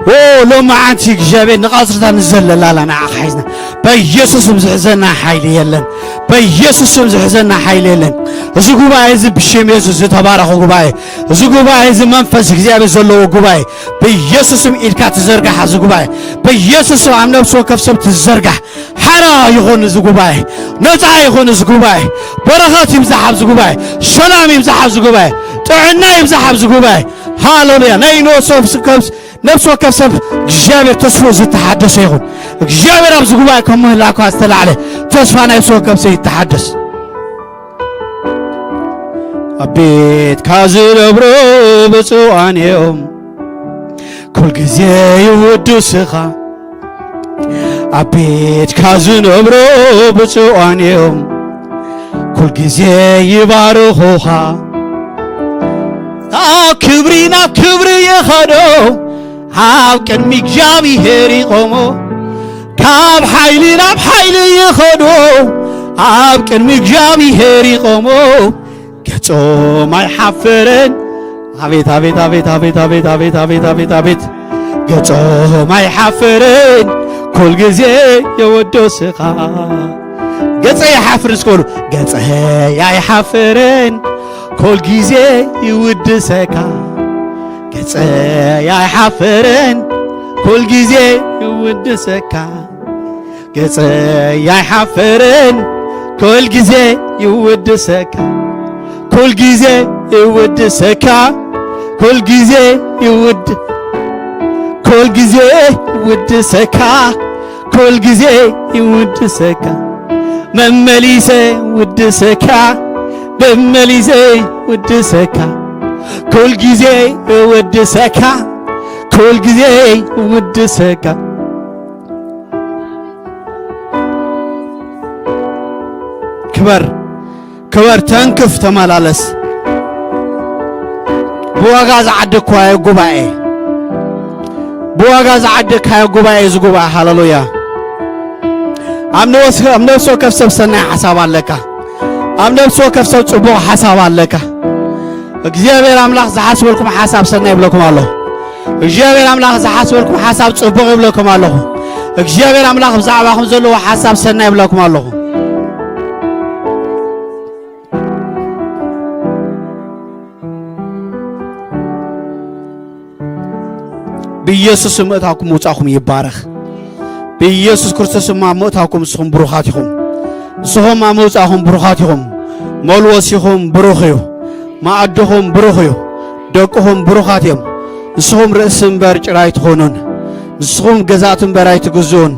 ኦ፣ ሎማዓንቲ እግዚኣብሔር ንቐጽርታት ንዘለላ ኣላ ንዓኻ ሒዝና። በኢየሱስ ስም ዝሕዘና ሓይሊ የለን። በኢየሱስ ስም ዝሕዘና ሓይሊ የለን። እዚ ጉባኤ እዚ ብሽም የሱስ ዝተባረኸ ጉባኤ፣ እዚ ጉባኤ እዚ መንፈስ እግዚኣብሔር ዘለዎ ጉባኤ፣ በኢየሱስ ስም ኢድካ ትዘርጋሕ። እዚ ጉባኤ በኢየሱስ ስም ኣብ ነፍሲ ወከፍ ሰብ ትዘርጋሕ። ሓራ ይኹን እዚ ጉባኤ፣ ነፃ ይኹን እዚ ጉባኤ፣ በረኸት ይብዛሕ ኣብዚ ጉባኤ፣ ሰላም ይብዛሕ ኣብዚ ጉባኤ፣ ጥዕና ይብዛሕ ኣብዚ ጉባኤ። ሃሌሉያ። ናይ ነፍሲ ወከፍ ነፍሲ ወከፍ ሰብ እግዚኣብሔር ተስፍኡ ዝተሓደሰ ይኹን። እግዚኣብሔር ኣብዚ ጉባኤ ከም ምህላኳ ዝተላዕለ ተስፋ ናይ ነፍሲ ወከፍ ሰብ ይተሓደስ። ኣብ ቤትካ ዝነብሩ ብፁዓን እዮም፣ ኩል ግዜ ይውድስኻ። ኣብ ቤትካ ዝነብሩ ብፁዓን እዮም፣ ኩል ግዜ ይባርኹኻ። ካብ ክብሪ ናብ ክብሪ ይኸዱ፣ ኣብ ቅድሚ እግዚኣብሔር ይቆሙ። ካብ ሓይሊ ናብ ሓይሊ ይኸዱ፣ ኣብ ቅድሚ እግዚኣብሔር ይቆሙ። ገጾም ኣይሓፍርን። ኣቤት፣ ኣቤት፣ ኣቤት፣ ኣቤት፣ ኣቤት፣ ኣቤት፣ ኣቤት፣ ኣቤት፣ ኣቤት። ገጾም ኣይሓፍርን፣ ኩል ግዜ የወደስኻ። ገጸይ ኣይሓፍርን እስከ በሉ። ገጸይ ኣይሓፍርን፣ ኩል ግዜ ይውድሰካ። ገጸይ ኣይሓፍርን፣ ኩል ግዜ ይውድሰካ። ገጸይ ኣይሓፍርን፣ ኩል ግዜ ይውድሰካ። ኩል ግዜ ይውድሰካ። ኩል ግዜ ይውድ-፣ ኩል ግዜ ይውድሰካ። ኩል ግዜ ይውድሰካ። መመሊሰ ውድሰካ። መመሊሰ ውድሰካ። ኩል ግዜ ይውድሰካ። ኩል ግዜ ይውድሰካ። ክበር፣ ክበር፣ ተንክፍ፣ ተመላለስ። ብዋጋ ዝዓደግኳዮ ጉባኤ፣ ብዋጋ ዝዓደግካዮ ጉባኤ፣ እዚ ጉባኤ፣ ሃሌሉያ። ኣብ ነወስ-፣ ኣብ ነፍሲ ወከፍ ሰብ ሰናይ ሓሳብ ኣለካ። ኣብ ነፍሲ ወከፍ ሰብ ጽቡቕ ሓሳብ ኣለካ። እግዚኣብሔር ኣምላኽ ዝሓስበልኩም ሓሳብ ሰናይ ይብለኩም ኣለኹ። እግዚኣብሔር ኣምላኽ ዝሓስበልኩም ሓሳብ ጽቡቕ ይብለኩም ኣለኹ። እግዚኣብሔር ኣምላኽ ብዛዕባኹም ዘለዎ ሓሳብ ሰናይ ይብለኩም ኣለኹ። ብኢየሱስ ስም ምእታውኩም ምውጻእኩም ይባረኽ። ብኢየሱስ ክርስቶስ ስም ኣብ ምእታውኩም ንስኹም ብሩኻት ኢኹም። ንስኹም ኣብ ምውጻእኹም ብሩኻት ኢኹም። መልወሲኹም ብሩኽ እዩ። መኣድኹም ብሩኽ እዩ። ደቅኹም ብሩኻት እዮም። ንስኹም ርእሲ እምበር ጭራ ኣይትኾኑን። ንስኹም ገዛእቲ እምበር ኣይትግዝኡን።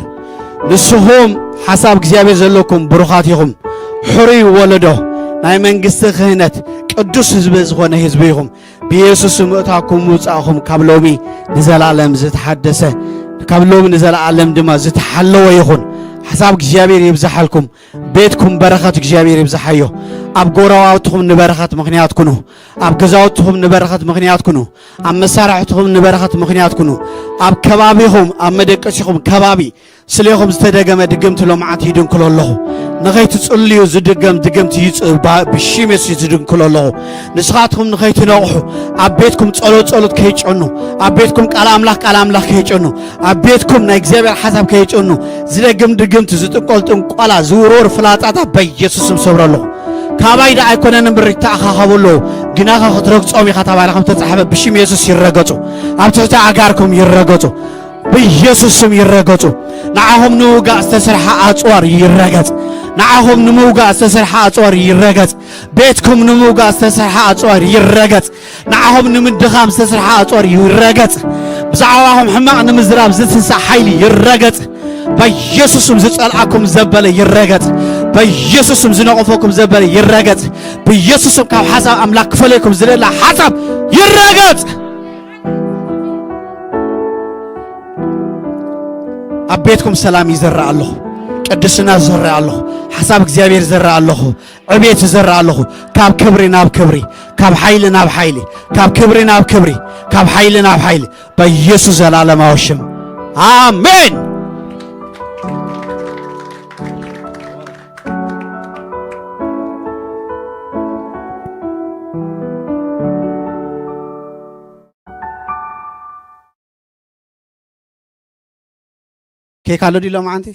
ንስኹም ሓሳብ እግዚኣብሔር ዘለኩም ብሩኻት ኢኹም። ሕሩይ ወለዶ፣ ናይ መንግስቲ ክህነት፣ ቅዱስ ህዝቢ ዝኾነ ህዝቢ ኢኹም። ብኢየሱስ ስም ምእታውኩም ምውጻእኹም ካብ ሎሚ ንዘለኣለም ዝተሓደሰ፣ ካብ ሎሚ ንዘለኣለም ድማ ዝተሓለወ ይኹን። ሓሳብ እግዚኣብሔር ይብዝሓልኩም። ቤትኩም በረኸት እግዚኣብሔር ይብዝሓዮ። ኣብ ጎረባብትኹም ንበረኸት ምኽንያት ኩኑ። ኣብ ገዛውትኹም ንበረኸት ምኽንያት ኩኑ። ኣብ መሳርሕትኹም ንበረኸት ምኽንያት ኩኑ። ኣብ ከባቢኹም፣ ኣብ መደቀሲኹም ከባቢ ስሌኹም ዝተደገመ ድግምቲ ሎምዓንቲ ይድንክሎ ኣለኹ። ንኸይትጽልዩ ዝድገም ድግምቲ ይጽ-፣ ባ-፣ ብሽም የሱስ ይድንክሎ ኣለኹ። ንስኻትኩም ንኸይትነቕሑ፣ ኣብ ቤትኩም ጸሎት ጸሎት ከይጨኑ፣ ኣብ ቤትኩም ቃል ኣምላኽ ቃል ኣምላኽ ከይጨኑ፣ ኣብ ቤትኩም ናይ እግዚኣብሔር ሓሳብ ከይጨኑ፣ ዝደግም ድግምቲ፣ ዝጥንቆል ጥንቆላ፣ ዝውርወር ፍላጻታት በኢየሱስ ስም ሰብሮ ኣለኹ። ካባይ ደኣ ኣይኮነን እምበር ይተኣኻኸቡ ኣለዉ። ግናኸ ክትረግጾም ኢኻ ተባሂሉ ከም ተጻሕፈ ብሽም የሱስ ይረገጹ። ኣብ ትሕቲ ኣጋርኩም ይረገጹ። ብኢየሱስ ስም ይረገጹ። ንዓኹም ንምውጋእ ዝተሰርሐ ኣጽዋር ይረገጽ። ንዓኹም ንምውጋእ ዝተሰርሐ ኣጽዋር ይረገጽ። ቤትኩም ንምውጋእ ዝተሰርሐ ኣጽዋር ይረገጽ። ንዓኹም ንምድኻም ዝተሰርሐ ኣጽዋር ይረገጽ። ብዛዕባኹም ሕማቕ ንምዝራብ ዝትንሳእ ሓይሊ ይረገጽ። በኢየሱስ ስም ዝጸልኣኩም ዘበለ ይረገጽ። በኢየሱስ ስም ዝነቐፈኩም ዘበለ ይረገጽ። ብኢየሱስ ስም ካብ ሓሳብ ኣምላኽ ክፈለየኩም ዝደላ ሓሳብ ይረገጽ። ኣብ ቤትኩም ሰላም ይዘርእ ኣለኹ። ቅድስና ይዘርእ ኣለኹ። ሓሳብ እግዚኣብሔር ይዘርእ ኣለኹ። ዕቤት ይዘርእ ኣለኹ። ካብ ክብሪ ናብ ክብሪ፣ ካብ ሓይሊ ናብ ሓይሊ፣ ካብ ክብሪ ናብ ክብሪ፣ ካብ ሓይሊ ናብ ሓይሊ፣ በኢየሱስ ዘላለማዊ ሽም። ኣሜን። ኬክ ኣሎ ድዩ ሎማዓንቲ?